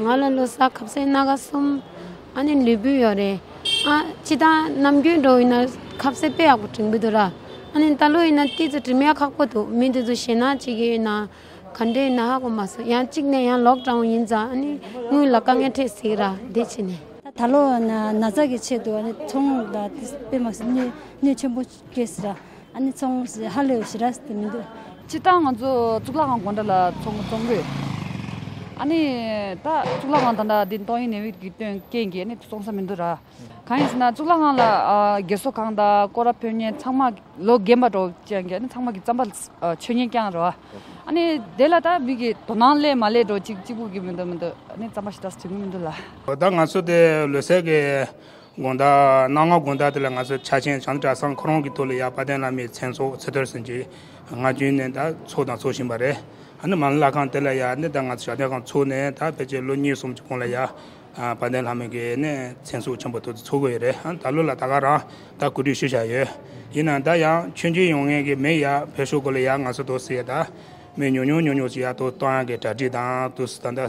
ང་ལ་ལོ་གསར་ཁ་ཟས་སྣ་ཁ་གསུམ། ཨ་ནི་ལུས་པོ་ཡོད་རེད། ཨ་སྤྱིར་བཏང་ནམ་རྒྱུན་འགྲོ་ཡིན་ན་ཁ་ཟས་དཔེ་ཡག་པོ་བྲིན་གི་འདུག་ར། ཨ་ནི་ད་ལོ་ཡིན་ན་ཏོག་ཙམ་བྲིན་ཡ་ཁག་པོ་འདུག། མི་དེ་ཚོ་ཞེད་སྣང་བྱེད་ཀྱི་ཡོད་ན། ག་འདྲས་ཡིན་ན་ཧ་གོ་མ་སོང་། ཡང་གཅིག་ནས་ཡང་ལོག་ཌའོན་ཡིན་ཙང་ཨ་ནི་དངུལ་ལ་དཀའ་ངལ་འཕྲད་སྲིད་ར་དེ་བྱས་ནས། ད་ད་ལོ་ན་ན་ཚ་གི་ཆེད་དུ་ཨ་ནི་ཚོང་ལ་དཔེ་མ་སྲིད་གནོད་གནོད་ཆེན་པོ་སྐྱེལ་སྲིད་ར། ཨ་ནི་ཚོང་ཧ་ལས་ཞེ་དྲག་དེ་མི་འདུག། སྤྱིར་བཏང་ང་ཚོ་གཙུག་ལག་ཁང་དགོང་དག་ལ་ཚོང་བཙོང་གི་ཡོད། ཨ་ནི་ད་གཙུག་ལག་ཁང་ད་ལྟ་འདི་ཏོག་དབྱིབས་ནད་དུག་གི་དོན་རྐྱེན་གྱིས་ཨ་ནི་བཙོང་ས་མི་འདུག་ར། གང་ཡིན་ཟེར་ན་གཙུག་ལག་ཁང་ལ་ཨ་དགེ་གསོ་ཁང་དང་སྐོར་ར་ཕེབས་མཁན་ཚང་མ་ལོ་རྒན་པ་འདྲ་བོ་ཅན་གྱི་ཨ་ནི་ཚང་མ་གི་རྩམ་པ་མཆོད་མཁན་རྐྱང་རེད་བ། ཨ་ནི་དེ་ལ་ད་མི་གི་དོ་སྣང་སླེབས་མ་སླེབས་འདྲ་བོ་གཅིག་གཅིག་པུ་གི་མི་འདུག་མི་འདུག། ཨ་ནི་རྩམ་པ་ཞེ་དྲག་བྱེད་ཀྱི་མི་འདུག་ལ། ད་ང་ཚོ་དེ་ལོ་གསར་གི་དགོང་དག་གནངས་ལྔ་དགོང་དག་དེ་ལ་ང་ཚོ་ཕྱག་ཆེན་བྱང་གྲྭ་ཚང་ཁོ་རང་གི་ཐོག་ལ་ཡ་དཔལ་ལྡན་བླ་མའི་མཚན་ཚོགས་ཚེ་ཐར་ཟེར་གྱི་སྔ་རྗེས་ནས་ད་ཚོགས་དང་ཚོགས་བཞིན་པ་རེད། ཨ་ནི་མ་ཎི་ལྷ་ཁང་དེ་ལ་ཡ་ནི་ད་ང་ཚོ་ཞབས་བརྟན་ཁང་ཚོགས་ནས་ད་ཕལ་ཆེར་ལོ་གཉིས་གསུམ་གྱི་གོང་ལ་ཡ་དཔལ་ལྡན་བླ་མའི་གི་ནི་མཚན་ཚོགས་ཆེན་པོ་ཐོག་ཏུ་ཚོགས་ཀྱི་ཡོད་རེད། ཨ་ནི་ད་ལོ་ལ་ད་ག་རང་ད་གོ་སྒྲིག་ཞུས་བཞག་ཡོད། ཡིན་ནའང་ད་ཡང་མཆོད་མཇལ་ཡོང་མཁན་གྱི་མི་ཡ་བོད་ཤོག་སྒོ་ལ་ཡ་ང་ཚོ་འདུག་སེ་ཡ་ད། མི་ཉུང་ཉུང་ཉུང་ཉུང་ཞིག་ཡར་ཐོག་གཏོང་ཡག་གི་གྲ་སྒྲིག་དང་དུས་སུ་ད་ལྟ་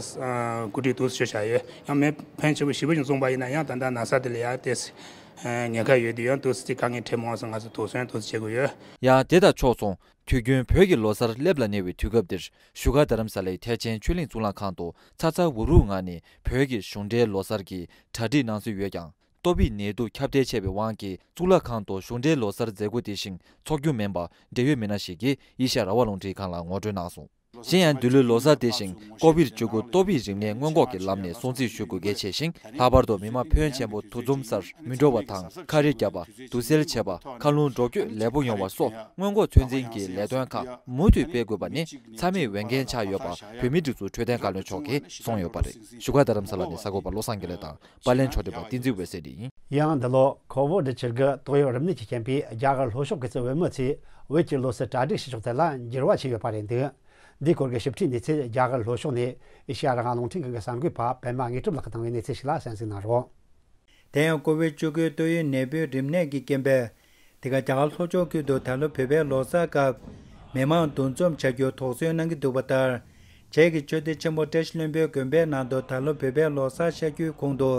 གོ་སྒྲིག་དུས་སུ་ཞུ་བྱ་ཡོད། ཡང་མི་ཕོན་ཆེ་བོ་ཞེ་པོ་ཞིག་འཛོམས་པ་ཡིན་ན་ཡང་ད་ལྟ་ན་ཚ་དེ་ལ་ཡང་ཏོག་ཙམ་ཉེན་ཁ་ཡོད་དུས་ཡང་ཏོག་ཙམ་དཀའ་ངལ་འཕྲད་མ་སོང་། ང་ཚོ་དོགས་ཟོན་ཏོག་ཙམ་བྱེད་དགོས་ཡོད། ཡང་དེ་དང་ཕྱོགས་མཚུངས་དུས་རྒྱུན་བོད་ཀྱི་ལོ་གསར་སླེབས་ལ་ཉེ་བའི་དུས་སྐབས་འདིར་བཞུགས་སྒར་རྡ་རམ་ས་ལའི་ཐེག་ཆེན་ཆོས་གླིང་གཙུག་ལག་ཁང་དུ་ཚ་ཚ་འུར་འུར་ངང་ནས་བོད་ཀྱི་གཞུང་འབྲེལ་ལོ་གསར་གྱི་གྲ་སྒྲིག་གནང་སྲོལ་ཡོད་ཀྱང་། ཏོག་དབྱིབས་ནད་དུག་ཁྱབ་གདལ་ཆེ་བའི་དབང་གིས་གཙུག་ལག་ཁང་དུ་གཞུང་འབྲེལ་ལོ་གསར་མཛད་སྒོ་དེ་བཞིན་འཚོགས་རྒྱུ་མིན་པ་འབྲེལ་ཡོད་མི་སྣ་ཞིག་གིས་ཨེ་ཤ་ཡ་རང་དབང་རླུང་འཕྲིན་ཁང་ལ་ངོ་སྤྲོད་གནང་སོང་། གཞན་ཡང་འདི་ལོའི་ལོ་གསར་དེ་བཞིན་ཀོ་བིཌ་བཅུ་དགུ་ཏོག་དབྱིབས་རིམས་ནད་སྔོན་འགོག་གི་ལམ་ནས་སྲུང་བརྩི་ཞུ་དགོས་གལ་ཆེ་ཞིང་། ལྷག་པར་དུ་མི་མང་ཕོན་ཆེན་པོ་དུས་འཛོམས་སར་མི་འགྲོ་བ་དང་ཁ་རས་བརྒྱབ་པ། དུག་སེལ་བྱེད་པ། མཁའ་རླུང་འགྲོ་སྐྱོད་ལེགས་པོ་ཡོང་བ་སོགས་སྔོན་འགོག་ཚོད་འཛིན་གྱི་ལས་དོན་ཁག་མུ་མཐུད་སྤེལ་དགོས་པ་ནི་ཚང་མས་འོས་འགན་ཆགས་ཡོད་པ་བོད་མིའི་སྒྲིག་འཛུགས་འཕྲོད་བསྟེན་བཀའ་བློན་མཆོག་གིས་གསུངས་ཡོད་པ་རེད། བཞུགས་སྒར་རྡ་རམ་ས་ལ་ནས་གསར་འགོད་པ་བློ་བཟང་དགེ་ལེགས་དང་། པར་ལེན་ཕྱོགས་སྒྲིག་པ་བསྟན་འཛིན་འོད་ཟེར་ཡིན། ཡང་འདི་ལོ་ཁོ་བོ་ཌི་བཅུ་དགུ་ཏོག་དབྱིབས་རིམས་ནད་ཀྱི་རྐྱེན་པས་རྒྱ་གར་ལྷོ་ཕྱོགས་ཀྱི་བཙུན་བོད་མི་ཚོས་བོད་ཀྱི་ལོ་གསར་གྲ་སྒྲིག་བྱེད་ཕྱོགས་ཐད་ལ་འགྱུར་བ་ཕྱིན་ཡོད་པ་རེད་འདུག། འདིའི་སྐོར་གྱི་ཞིབ་ཕྲའི་གནས་ཚུལ་རྒྱ་གར་ལྷོ་ཕྱོགས་ནས་ཨེ་ཤེ་ཡ་རང་དབང་རླུང་འཕྲིན་ཁང་གི་གསར་འགོད་པ་པད་མ་དངོས་གྲུབ་ལགས་ཀྱིས་བཏང་བའི་གནས་ཚུལ་ཞིག་ལ་གསན་གཟིགས་གནང་རོགས། དེ་ཡང་ཀོ་བིཌ་བཅུ་དགུ་ཏོག་དབྱིབས་ནད་འབུའི་རིམས་ནད་ཀྱི་རྐྱེན་པས། འདི་ག་རྒྱ་གར་ལྷོ་ཕྱོགས་ཁུལ་དུ་ད་ལོ་བོད་པའི་ལོ་གསར་སྐབས་མི་མང་འདུ་འཛོམས་བྱ་རྒྱུར་དོགས་ཟོན་གནང་གི་འདུག་པ་ལྟར། བྱེས་ཀྱི་ཆོས་སྡེ་ཆེན་མོ་བཀྲ་ཤིས་ལྷུན་པོའི་དགོན་པའི་ནང་དུ་ད་ལོ་བོད་པའི་ལོ་གསར་ཤར་རྒྱུའི་གོང་དུ།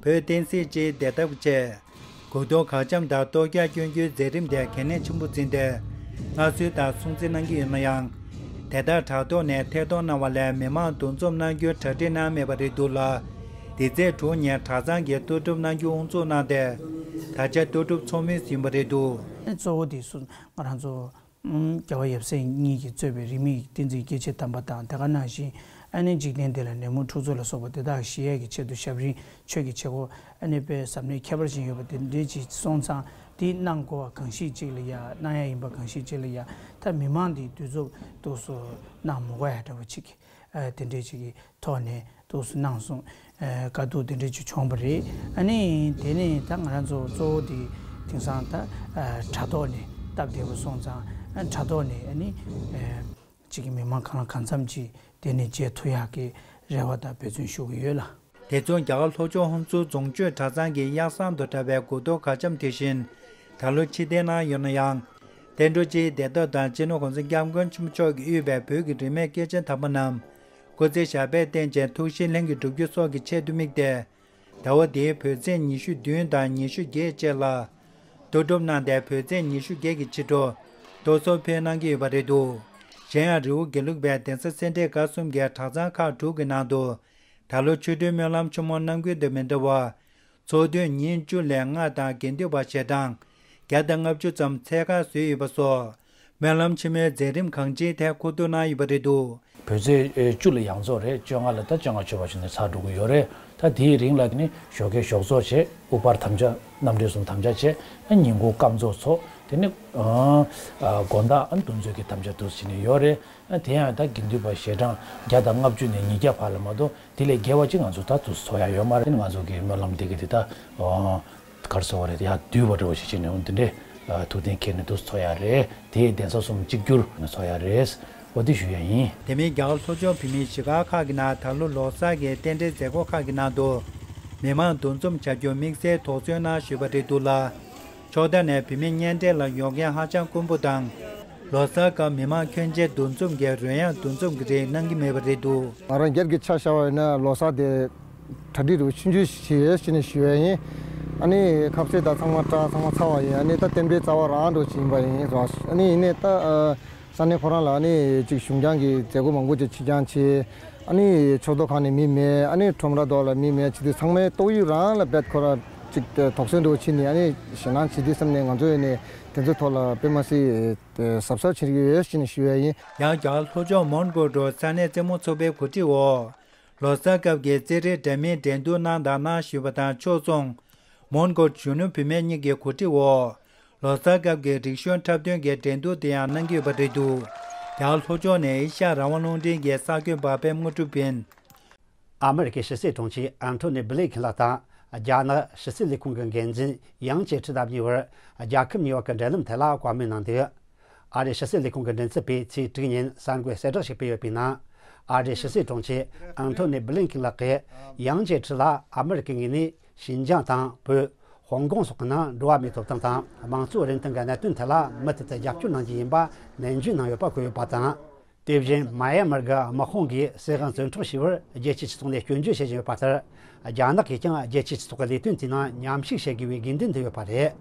བོད་བསྟན་སྲིད་སྤྱིའི་བདེ་ཐབས་ཆེད། དགུ་གཏོར་གར་འཆམ་དང་གཏོར་རྒྱག་སྐྱོན་རྒྱུའི་མཛད་རིམ་དེ་གལ་གནད་ཆེན་པོ་འཛིན་ཏེ། སྔར་སྲོལ་ལྟར་སྲུང་བརྩི་གནང་གི་ཡོད་ན་ཡང་། དེ་ལྟར་དྲ་ཐོག་ནས་ཐད་གཏོང་གནང་བ་ལས་མི་མང་འདུ་འཛོམས་གནང་རྒྱུའི་གྲ་སྒྲིག་གནང་མེད་པ་རེད་འདུག་ལ། དེ་ཚེས་དྲུག་ཉིན་གྲྭ་ཚང་གིས་ལྟོ་སྒྲུབ་གནང་རྒྱུ་དབུ་འཛུགས་གནང་སྟེ། ད་ཆ་ལྟོ་སྒྲུབ་ཚོགས་མི་ཟིན་པ་རེད་འདུག། གཙོ་བོ་དེ་ཚོ་ང་རང་ཚོ། རྒྱལ་བ་ཡབ་སྲས་གཉིས་ཀྱིས་གཙོས་པའི་རིས་མེད་བསྟན་འཛིན་སྐྱེས་ཆེན་དམ་པ་དང་དེ་ག་ནང་བཞིན་ཨ་ནི་འཇིག་རྟེན་འདི་ལ་ནད་མུག་འཁྲུག་རྩོད་ལ་སོགས་པ་དེ་དག་ཞི་ཡས་ཀྱི་ཆེད་དུ་ཞབས་རིམ་ཆོས་ཀྱི་བྱེད་སྒོ་ཨ་ནི་དཔེ་ཟབ་གནད་ཁྱད་པར་ཅན་ཡོད་པ་དེ་འདྲའི་ཅིག་སོང་ཙང་དེ་གནང་དགོས་པ་གང་ཞིག་ཅིག་ལ་ཡ་གནང་ཡ་ཡིན་པ་གང་ཞིག་ཅིག་ལ་ཡ་ད་མི་མང་འདི་འདུས་ཚོགས་འདུག་སུ་གནང་མི་དགོས་ཡ་འདྲ་བོ་ཅིག་གི་དེ་འདྲའི་ཅིག་གི་ཐོག་ནས་འདུག་སུ་གནང་སོང་། དཀའ་སྡུག་དེ་འདྲ་ཅིག་བྱུང་བ་རེད། ཨ་ནི་དེ་ནས་ད་ང་རང་ཚོ་གཙོ་བོ་དེ་དེང་སང་ད་དྲ་ཐོག་ནས་སྟབས་བདེ་པོ་སོང་ཙང་དྲ་ཐོག་ནས་ཨ་ནི་ཅིག་གི་མི་མང་གང་ལ་གང་འཚམ་ཅིག་དེ་ནས་མཇལ་ཐུབ་ཡག་གི་རེ་བ་དང་འབད་བརྩོན་ཞུ་གི་ཡོད་ལ། དེ་མཚུངས་རྒྱ་གར་ལྷོ་ཕྱོགས་ཧུན་སུར་རྫོང་ཆོས་གྲྭ་ཚང་གི་གཡག་ཟམ་དུ་གྲགས་པའི་དགུ་ཐོག་གར་འཆམ་དེ་བཞིན་ད་ལོ་ཕྱིར་འཐེན་གནང་ཡོད་ན་ཡང་། བསྟན་འགྲོ་སྤྱིའི་བདེ་ཐབས་དང་སྤྱི་ནོར་༸གོང་ས་༸སྐྱབས་མགོན་ཆེན་པོ་མཆོག་གིས་དབུས་པའི་བོད་ཀྱི་རིས་མེད་སྐྱེས་ཆེན་དམ་པ་རྣམས་སྐུ་ཚེ་ཞབས་པད་བརྟན་ཅིང་ཐུགས་བཞེད་ལྷུན་གྱིས་འགྲུབ་རྒྱུ་སོགས་ཀྱི་ཆེད་དུ་དམིགས་ཏེ། ཟླ་བ་འདིའི་བོད་ཚེས་ཉི་ཤུ་བདུན་དང་ཉི་ཤུ་བརྒྱད་བཅས་ལ་ལྟོ་སྒྲུབ་གནང་སྟེ། བོད་ཚེས་ཉི་ཤུ་བརྒྱད་ཀྱི་ཕྱི་དྲོ་ལྟོ་གསོལ་ཕུལ་གནང་གི་ཡོད་པ་རེད་འདུག། གཞན་ཡང་རི་བོ་དགེ་ལུགས་པའི་གདན་ས་སེ་འབྲས་དགའ་གསུམ་གྱི་གྲྭ་ཚང་ཁག་དྲུག་གི་ནང་དུ་ད་ལོ་ཆོ་འཕྲུལ་སྨོན་ལམ་ཆུ་མོ་གནང་ཀུན་དང་མི་འདྲ་བར། ཚོགས་དུས་ཉིན་བཅུ་ལས་ལྔ་དང་དགེ་འདུན་པ་ཞལ་གྲངས་བརྒྱ་དང་ལྔ་བཅུ་ཙམ་འཚོལ་ཁ་བཟོས་ཡོད་པ་སོགས། སྨོན་ལམ་ཆེན་མོའི་མཛད་རིམ་གང་ཅིའི་ཐད་མཁོ་བསྡུ་གནང་ཡོད་པ་རེད་འདུག། བོད་ཚེས་བཅུ་ལ་ཡང་རྫོགས་རེད། བཅོ་ལྔ་ལ་ད་བཅོ་ལྔ་མཆོད་པ་ཞུ་ནས་ཚར་འགྲོ་གི་ཡོད་རེད། ད་དེའི་རིང་ལ་ནི་ཞོགས་ཀས་ཞོགས་ཚོགས་བྱས། ཨུ་པར་དམ་བཅའ་རྣམ་འགྲེལ་གསུམ་དམ་བཅའ་བྱས། ཨ་ཉིན་གུང་སྐབས་རྫོགས་ཚོགས། དེ་ནི་ཨ་དགོང་དག་ཨ་འདུ་འཛོམས་ཀྱི་དམ་བཅའ་འདུག་བྱས་ནས་ཡོད་རེད། ཨ་དེ་ཡང་ད་དགེ་འདུན་པ་ཞལ་གྲངས་བརྒྱ་དང་ལྔ་བཅུ་ནས་ཉིས་བརྒྱ་བར་ལ་མ་གཏོགས་དེ་ལས་བརྒལ་བ་ཅིག་ང་ཚོ་ད་དུ་ཚོགས་ཡ་ཡོད་མ་རེད། ང་ཚོ་གི་སྨོན་ལམ་འདི་གི་དེ་ད་ཨ་གར་སོ་བ་རེད། ཡ་བསྡུས་པ་འདྲ་བོ་ཞིག་བྱས་ནས་འོ་འདི་འདྲའི་ཐུགས་གཏན་འཁེལ་ནས་འདུག་ཚོགས་ཡ་རེད། དེའི་གདན་ས་གསུམ་གཅིག་གྱུར་ཚོགས་ཡ་རེད། འོ་དེ་ཞུ་ཡ་ཡིན། དེ་མིན་རྒྱ་གར་ལྷོ་ཕྱོགས་བོད་མིའི་གཞིས་སྒར་ཁག་གི་ནང་ད་ལོ་ལོ་གསར་གྱི་རྟེན་འབྲེལ་མཛད་སྒོ་ཁག་གི་ནང་དུ་མི་མང་འདུ་འཛོམས་བྱ་རྒྱུར་དམིགས་བསལ་དོགས་ཟོན་གནང་ཞུས་པ་རེད་འདུག་ལ། ཕྱོགས་མཐའ་ནས་བོད་མི་གཉེན་འཕྲད་ལ་ཡོང་མཁན་ཧ་ཅང་དཀོན་པོ་དང་། ལོ་གསར་སྐབས་མི་མང་ཁྱོན་ཆེ་འདུ་འཛོམས་ཀྱི་རོལ་དབྱངས་འདུ་འཛོམས་ཀྱི་རིགས་གནང་གི་མེད་པ་རེད་འདུག། ང་རང་སྒེར་གྱི་ཆ་བཞག་པ་ཡིན་ན་ལོ་གསར་དེ་གྲ་སྒྲིག་རུ་ཆུང་ཆུང་ཞིག་བྱས་ཡོད་ཅེས་ནས་ཞུ་ཡས་ཡིན། ཨ་ནི་ཁ་ཟས་དང་ཚང་མ་སྤྲད། ཚང་མ་ཚར་བ་ཡིན། ཨ་ནི་ད་རྟེན་འབྲེལ་རྩ་བ་རང་འགྲོ་ཅིག་ཡིན་པ་ཡིན་ཟེར་བ། ཨ་ནི་ཡིན་ནའི་ད་ས་གནས་ཁོ་རང་ལ་ཨ་ནི་ཅིག་གཞུང་རྐྱང་གི་མཛད་སྒོ་མང་པོ་ཅིག་ཕྱི་འགྱངས་བྱས། ཨ་ནི་ཕྱོགས་གཏོགས་ཁང་ནས་མི་མེད། ཨ་ནི་ཁྲོམ་ར་ཐོག་ལ་མི་མེད་བྱས་དུས་ཚང་མའི་ཏོག་དབྱིབས་རང་ལ་རྦད་ཁོ་རང་ཅིག་དོགས་ཟོན་འགྲོ་ཕྱིན་ནས་ཨ་ནི་ཞེད་སྣང་བྱེད་དུས་བསམ་ནས་ང་ཚོ་ཡིན་ནའི་དེ་ཚོའི་ཐོག་ལ་དཔེ་མ་སྲིད་གཟབ་གཟབ་བྱེད་ཀྱི་ཡོད་ཅེས་ནས་ཞུ་ཡས་ཡིན། ཡང་རྒྱ་གར་ལྷོ་ཕྱོགས་མོན་གྷོ་རུ་ས་གནས་རྩེད་མོ་ཚོགས་པའི་གོ་སྒྲིག་འོག་ལོ་གསར་སྐབས་ཀྱི་རྩེད་རིགས་འདྲ་མིན་འགྲན་བསྡུར་གནང་དང་གནང་བཞིན་པ་དང་ཕྱོགས་མཚུངས། མོན་གྷོ་གཞོན་ནུ་བུད་མེད་གཉིས་ཀྱི་གོ་སྒྲིག་འོག་ལོ་གསར་སྐབས་ཀྱི་རིག་གཞུང་འཁྲབ་སྟོན་གྱི་འགྲན་བསྡུར་དེ་ཡང་གནང་གི་ཡོད་པ་རེད་འདུག། ཡང་ལྷོ་ཕྱོགས་ནས་ཨེ་ཤ་ཡ་རང་དབང་རླུང་འཕྲིན་གྱི་གསར་འགོད་པ་པད་མ་གྲུབ་ཡིན། ཨ་མེ་རི་ཀའི་ཕྱི་སྲིད་དྲུང་ཆེ་ཨན་ཐོ་ནི་བྷི་ལིན་ཁིན་ལགས་དང་རྒྱ་ནག་ཕྱི་སྲིད་ལས་ཁུངས་ཀྱི་འགན་འཛིན་ཡང་ཅེ་ཁྲི་དང་གཉིས་བར་རྒྱལ་ཁབ་གཉིས་བར་གྱི་འབྲེལ་ལམ་ཐད་ལ་བཀའ་མོལ་གནང་འདུག། ཨ་རིའི་ཕྱི་སྲིད་ལས་ཁུངས་ཀྱི་མགྲིན་ཚབ་པས་ཚེས་དྲུག་ཉིན་གསར་འགོད་གསལ་བསྒྲགས་ཤིག་སྤེལ་ཡོད་པའི་ནང་། ཨ་རིའི་ཕྱི་སྲིད་དྲུང་ཆེ་ཨན་ཐོ་ནི་བྷི་ལིན་ཁིན་ལགས་ཀྱིས་ཡང་ཅེ་ཁྲི་ལ་ཨ་མེ་རི་ཀའི་ངོས་ནས་ཞིན་ཅང་དང་བོད། ཧོང་ཀོང་སོགས་ཀྱི་ནང་འགྲོ་བ་མིའི་ཐོབ་ཐང་དང་དམངས་གཙོའི་རིན་ཐང་གི་གནད་དོན་ཐད་ལ་མུ་མཐུད་དུ་རྒྱབ་སྐྱོར་གནང་རྒྱུ་ཡིན་པ་ནན་བརྗོད་གནང་ཡོད་པ་འཁོད་ཡོད་པ་དང་། དེ་བཞིན་མཱ་ཡན་མར་གྱི་དམག་དཔུང་གིས་སྲིད་དབང་བཙན་འཕྲོག་བྱས་པར་རྒྱལ་སྤྱིའི་སྤྱི་ཚོགས་ནས་སྐྱོན་བརྗོད་བྱེད་བཞིན་ཡོད་པ་ལྟར། རྒྱ་ནག་གིས་ཀྱང་རྒྱལ་སྤྱིའི་སྤྱི་ཚོགས་ཀྱི་ལས་དོན་དེའི་ནང་མཉམ་ཞུགས་བྱེད་དགོས་པའི་དགོས་འདུན་བསྡུས་ཡོད་པ་རེད།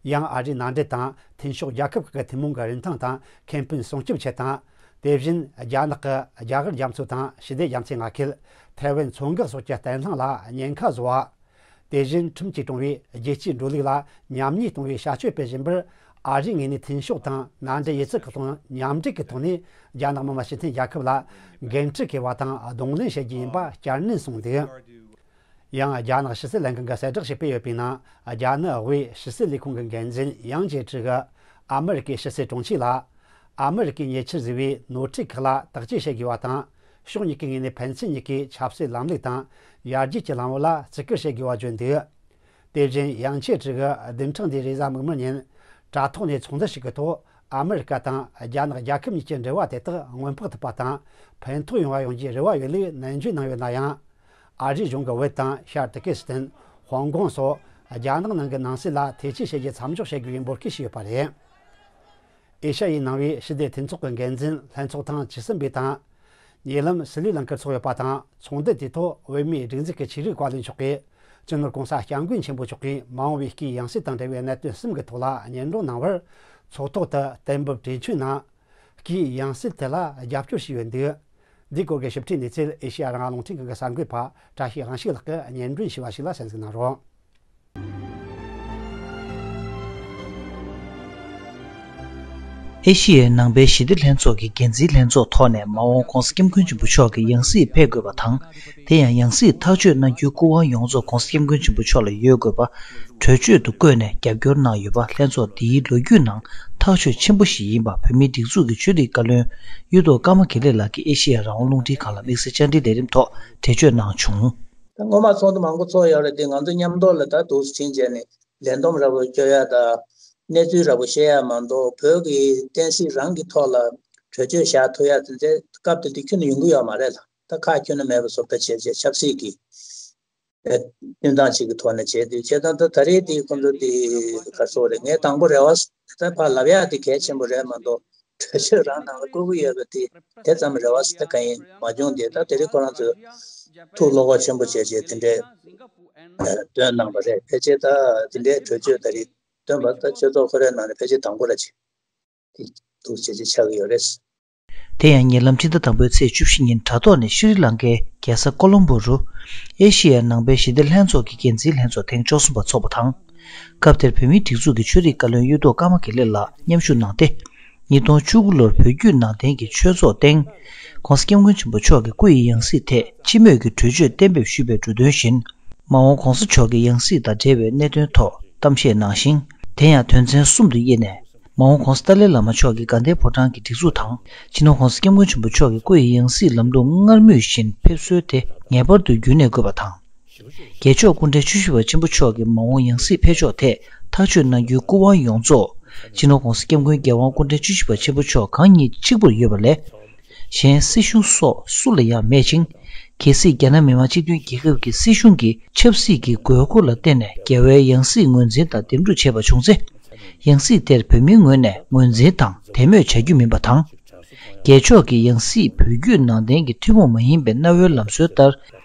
ཡང་ཨ་རིའི་མནའ་འབྲེལ་དང་མཐུན་ཕྱོགས་རྒྱལ་ཁབ་ཁག་གི་ཐུན་མོང་གི་རིན་ཐང་དང་ཁེ་ཕན་སྲུང་སྐྱོབ་ཆེད་དང་། དེ་བཞིན་རྒྱ་ནག་གི་རྒྱ་གར་རྒྱ་མཚོ་དང་ཞི་བདེ་རྒྱ་མཚོའི་མངའ་ཁུལ། ཐའེ་ཝན་མཚོ་འགག་སོགས་ཀྱི་བརྟན་ལྷིང་ལ་ཉེན་ཁ་བཟོ་བ། དེ་བཞིན་ཁྲིམས་ཀྱིས་དཀྲུང་བའི་རྒྱལ་སྤྱིའི་འགྲོ་ལུགས་ལ་ཉམས་ཉེས་གཏོང་བའི་བྱ་སྤྱོད་སྤེལ་བཞིན་པར། ཨ་རིའི་ངོས་ནས་མཐུན་ཕྱོགས་དང་མནའ་འབྲེལ་ཡིག་ཚགས་ཁག་དང་མཉམ་འབྲེལ་གྱི་ཐོག་ནས་རྒྱ་ནག་མི་དམངས་སྤྱི་མཐུན་རྒྱལ་ཁབ་ལ་འགན་འཁྲི་འཁྱེར་བ་དང་གདོང་ལེན་བྱེད་རྒྱུ་ཡིན་པ་བསྐྱར་ནན་གསུངས་འདུག། ཡང་རྒྱ་ནག་ཕྱི་སྲིད་ལྷན་ཁང་གི་གསལ་བསྒྲགས་ཤིག་སྤེལ་ཡོད་པའི་ནང་། རྒྱ་ནག་དབུས་ཕྱི་སྲིད་ལས་ཁུངས་ཀྱི་འགན་འཛིན་ཡང་ཅེ་ཁྲི་གིས་ཨ་མི་རི་ཀའི་ཕྱི་སྲིད་དྲུང་ཆེ་ལ། ཨ་མི་རི་ཀས་ཉེ་ཆར་བཟོས་པའི་ནོར་འཁྲུལ་ཁག་ལ་བརྟག་དཔྱད་བྱེད་དགོས་པ་དང་། ཕྱོགས་གཉིས་ཀྱི་ངོས་ནས་ཕན་ཚུན་གཉིས་ཀས་ཆབ་སྲིད་ལམ་ལུགས་དང་ཡར་རྒྱས་ཀྱི་ལམ་བུ་ལ་བརྩི་བཀུར་བྱེད་དགོས་པ་བརྗོད་འདུག། དེ་བཞིན་ཡང་ཅེ་ཁྲི་གིས་བདུན་ཕྲག་འདིའི་རེས་གཟའ་མིག་དམར་ཉིན་དྲ་ཐོག་ནས་ཚོགས་འདུ་ཞིག་གི་ཐོག་ཨ་མི་རི་ཀ་དང་རྒྱ་ནག་རྒྱལ་ཁབ་གཉིས་ཀྱི་འབྲེལ་བ་དེ་དག་སྔོན་དཔག་ཐུབ་པ་དང་ཕན་ཐོགས་ཡོང་བ་ཡོང་རྒྱུའི་རེ་བ་ཡོད་ལུགས་ནན་བརྗོད་གནང་ཡོད་ན་ཡང་། ཨ་རིའི་གཞུང་གིས་བོད་དང་ཤར་ཏུར་ཀི་སི་ཐན། ཧོང་ཀོང་སོགས་རྒྱ་ནག་ནང་གི་ནང་སྲིད་ལ་ཐེ་ཇུས་བྱེད་རྒྱུ་མཚམས་འཇོག་བྱེད་དགོས་པའི་འབོད་སྐུལ་ཞུས་ཡོད་པ་རེད། ཨེ་ཤ་ཡའི་ནང་པའི་ཞི་བདེ་མཐུན་ཚོགས་ཀྱི་འགན་འཛིན་ལྷན་ཚོགས་ཐེངས་བཅུ་གསུམ་པའི་དང་། ཉེ་ལམ་སི་ལི་ལང་ཀར་ཚོགས་ཡོད་པ་དང་། ཚོགས་འདུ་དེའི་ཐོག་བོད་མིའི་སྒྲིག་འཛུགས་ཀྱི་ཆོས་རིག་བཀའ་བློན་མཆོག་གིས་སྤྱི་ནོར་༸གོང་ས་༸སྐྱབས་མགོན་ཆེན་པོ་མཆོག་གིས་མ་འོངས་པའི་སྐུའི་ཡང་སྲིད་དང་འབྲེལ་བའི་གནད་དོན་གསུམ་གྱི་ཐོག་ལ་སྙན་སྒྲོན་གནང་བར། ཚོགས་ཐོག་ཏུ་གཏན་འབེབས་གྲོས་ཆོད་ནང་། སྐུའི་ཡང་སྲིད་དེ་ལ་རྒྱབ་སྐྱོར་ཞུས་ཡོད་འདུག་འདིའི་སྐོར་གྱི་ཞིབ་ཕྲའི་གནས་ཚུལ་ཨེ་ཤེ་ཡ་རང་དབང་རླུང་འཕྲིན་ཁང་གི་གསར་འགོད་པ་བཀྲ་ཤིས་དབང་ཕྱུག་ལགས་ཀྱིས་སྙན་སྒྲོན་ཞུས་པ་ཞིག་ལ་གསན་གཟིགས་གནང་རོགས། ཨེ་ཤེ་ཡའི་ནང་པའི་ཞི་བདེ་ལྷན་ཚོགས་ཀྱི་འགན་འཛིན་ལྷན་ཚོགས་ཐོག་ནས་མ་འོངས་༧གོང་ས་༧སྐྱབས་མགོན་ཆེན་པོ་མཆོག་གི་ཡང་སྲིད་ཕེབས་དགོས་པ་དང་། དེ་ཡང་ཡང་སྲིད་ཐག་གཅོད་གནང་རྒྱུའི་སྐུ་དབང་ཡོངས་རྫོགས་༧གོང་ས་༧སྐྱབས་མགོན་ཆེན་པོ་མཆོག་ལ་ཡོད་དགོས་པ་གྲོས་ཆོད་དུ་བཀོད་ནས་རྒྱབ་སྐྱོར་གནང་ཡོད་པ་ལྷན་ཚོགས་འདིའི་ལོ་རྒྱུས་ནང་ཐག་གཅོད་ཆེན་པོ་ཞིག་ཡིན་པ་བོད་མིའི་སྒྲིག་འཛུགས་ཀྱི་ཆོས་རིག་བཀའ་བློན་གཡུ་ཐོག་ཀརྨ་དགེ་ལེགས་ལགས་ཀྱིས་ཨེ་ཤེ་ཡ་རང་དབང་རླུང་འཕྲིན་ཁང་ལ་དམིགས་བསལ་བཅར་འདྲིའི་ལས་རིམ་ཐོག་འགྲེལ་བརྗོད་གནང་བྱུང་། ད་སྔོན་མ་ཚོགས་འདུ་མང་པོ་ཚོགས་ཡོད་རེད་དེ། ང་ཚོ་མཉམ་དུ་ལ་ད་འདུག་སེ་ཕྱིན་བྱས་ནས་ལས་བསྡོམས་འདྲ་པོ་སྐྱོར་ཡ་དང་། གནས་ཚུལ་འདྲ་པོ་བཤད་ཡ་མ་གཏོགས་བོད་ཀྱི་བསྟན་སྲིད་རང་གི་ཐོག་ལ་གྲོས་ཆོད་བཞག་ཐུབ་ཡ་དེ་ཚོའི་སྐབས་དེ་དུས་ཁྱོན་ནས་ཡོང་གི་ཡོད་མ་རེད་ལ། ད་ཁག་ཁྱོན་ནས་མེད་པ་བཟོ་འདྲ་བྱས་བྱས་ཆབ་སྲིད་ཀྱི་བསྟུན་སྟངས་ཅིག་གི་ཐོག་ནས་བྱས་དུས་བྱས་ཙང་ད་ད་རེས་དེ་ཁོང་ཚོ་དེ་ག་རེ་ཟེར་དགོས་རེད། ངས་དང་པོ་རེ་བ་ད་ཕར་ལབ་ཡ་དེ་གལ་ཆེན་པོ་རེད་མ་གཏོགས། གྲོས་ཆོད་རང་ནང་ལ་བཀོད་ཀྱི་ཡོད་པ་དེ་དེ་ཙམ་རེ་བ་ཟེར་གང་ཡིན་མ་བྱུང་། དེ་ད་དེ་རིང་ཁོ་རང་ཚོས་ཐུགས་བློ་ཁོག་ཆེན་པོ་བྱས་བྱས་དེ་འདྲའི་བཏོན་གནང་བ་རེད། ཕལ་ཆེར་ད་དེ་འདྲའི་གྲོས་ཆོད་ད་རེས་བཏོན་པ་ད་ཆོས་ཚོགས་ཁོ་རའི་ནང་ནས་ཕལ་ཆེར་དང་པོ་ར་ཅིག་དེ་འདུག་བྱས་བྱས་ཆགས་ཀྱི་ཡོད་རེད། དེ་ཡང་ཉེ་ལམ་ཕྱི་ཟླ་དང་པོའི་ཚེས་བཅུ་བཞི་ཉིན་དྲ་ཐོག་ནས་ཤྲི་ལང་ཀའི་རྒྱལ་ས་ཀོ་ལོམ་བྷོ་རུ་ཨེ་ཤེ་ཡ་ནང་པའི་ཞི་བདེ་ལྷན་ཚོགས་ཀྱི་འགན་འཛིན་ལྷན་ཚོགས་ཐེངས་བཅུ་གསུམ་པ་འཚོགས་པ་དང་། སྐབས་དེར་བོད་མིའི་སྒྲིག་འཛུགས་ཀྱི་ཆོས་རིག་བཀའ་བློན་གཡུ་ཐོག་ཀརྨ་དགེ་ལེགས་ལགས་མཉམ་ཞུགས་གནང་སྟེ། ཉིས་སྟོང་བཅུ་དགུ་ལོར་བོད་བརྒྱུད་ནང་བསྟན་གྱི་ཆོས་ཚོགས་སྟེང་། ༸གོང་ས་༸སྐྱབས་མགོན་ཆེན་པོ་མཆོག་གི་སྐུ་ཡི་ཡང་སྲིད་ཐད་སྤྱི་མོས་ཀྱི་གྲོས་ཆོད་གཏན་འབེབས་ཞུས་པའི་འབྲུ་དོན་བཞིན། མ་འོངས་༸གོང་ས་མཆོག་གི་ཡང་སྲིད་དང་འབྲེལ་བའི་གནད་དོན་ཐོག་གཏམ་བཤད་གནང་ཞིང་། དེ་ཡང་དོན་ཚན་གསུམ་དུ་དབྱེ་ནས། མ་འོངས་༸གོང་ས་ཏཱ་ལའི་བླ་མ་མཆོག་གིས་དགའ་ལྡན་ཕོ་བྲང་གི་སྒྲིག་འཛུགས་དང་། སྤྱི་ནོར་༸གོང་ས་༸སྐྱབས་མགོན་ཆེན་པོ་མཆོག་གི་སྐུ་ཡི་ཡང་སྲིད་ལམ་ལུགས་སྔར་མུས་བཞིན་ཕེབས་སྲོལ་དེ་ངེས་པར་དུ་རྒྱུན་གནས་དགོས་པ་དང་། རྒྱལ་མཆོག་སྐུ་ཕྲེང་བཅུ་བཞི་པ་ཆེན་པོ་མཆོག་གི་མ་འོངས་ཡང་སྲིད་ཕེབས་ཕྱོགས་ཐད་ཐག་གཅོད་གནང་རྒྱུའི་སྐུ་དབང་ཡོངས་རྫོགས་སྤྱི་ནོར་༸གོང་ས་༸སྐྱབས་མགོན་རྒྱལ་དབང་སྐུ་ཕྲེང་བཅུ་བཞི་པ་ཆེན་པོ་མཆོག་གང་ཉིད་གཅིག་པུར་ཡོད་པ་ལས། གཞན་སྲིད་གཞུང་སོགས་སུ་ལ་ཡང་མེད་ཅིང་། གལ་སྲིད་རྒྱ་ནག་མི་དམངས་སྤྱི་མཐུན་རྒྱལ་ཁབ་ཀྱི་སྲིད་གཞུང་གིས་ཆབ་སྲིད་ཀྱི་དགོས་མཁོ་ལ་བརྟེན་ནས་རྒྱལ་བའི་ཡང་སྲིད་ངོས་འཛིན་དང་འདེམས་སྒྲུག་བྱས་པ་བྱུང་ཚེ། ཡང་སྲིད་དེར་བོད་མིའི་ངོས་ནས་ངོས་འཛིན་དང་དད་མོས་བྱ་རྒྱུ་མིན་པ་དང་། རྒྱལ་མཆོག་གི་ཡང་སྲིད་བོད་བརྒྱུད་ནང་བསྟན་གྱི་ཐུན་མོང་མ་ཡིན་པའི་གནའ་བོའི་ལམ་སྲོལ་ལྟར་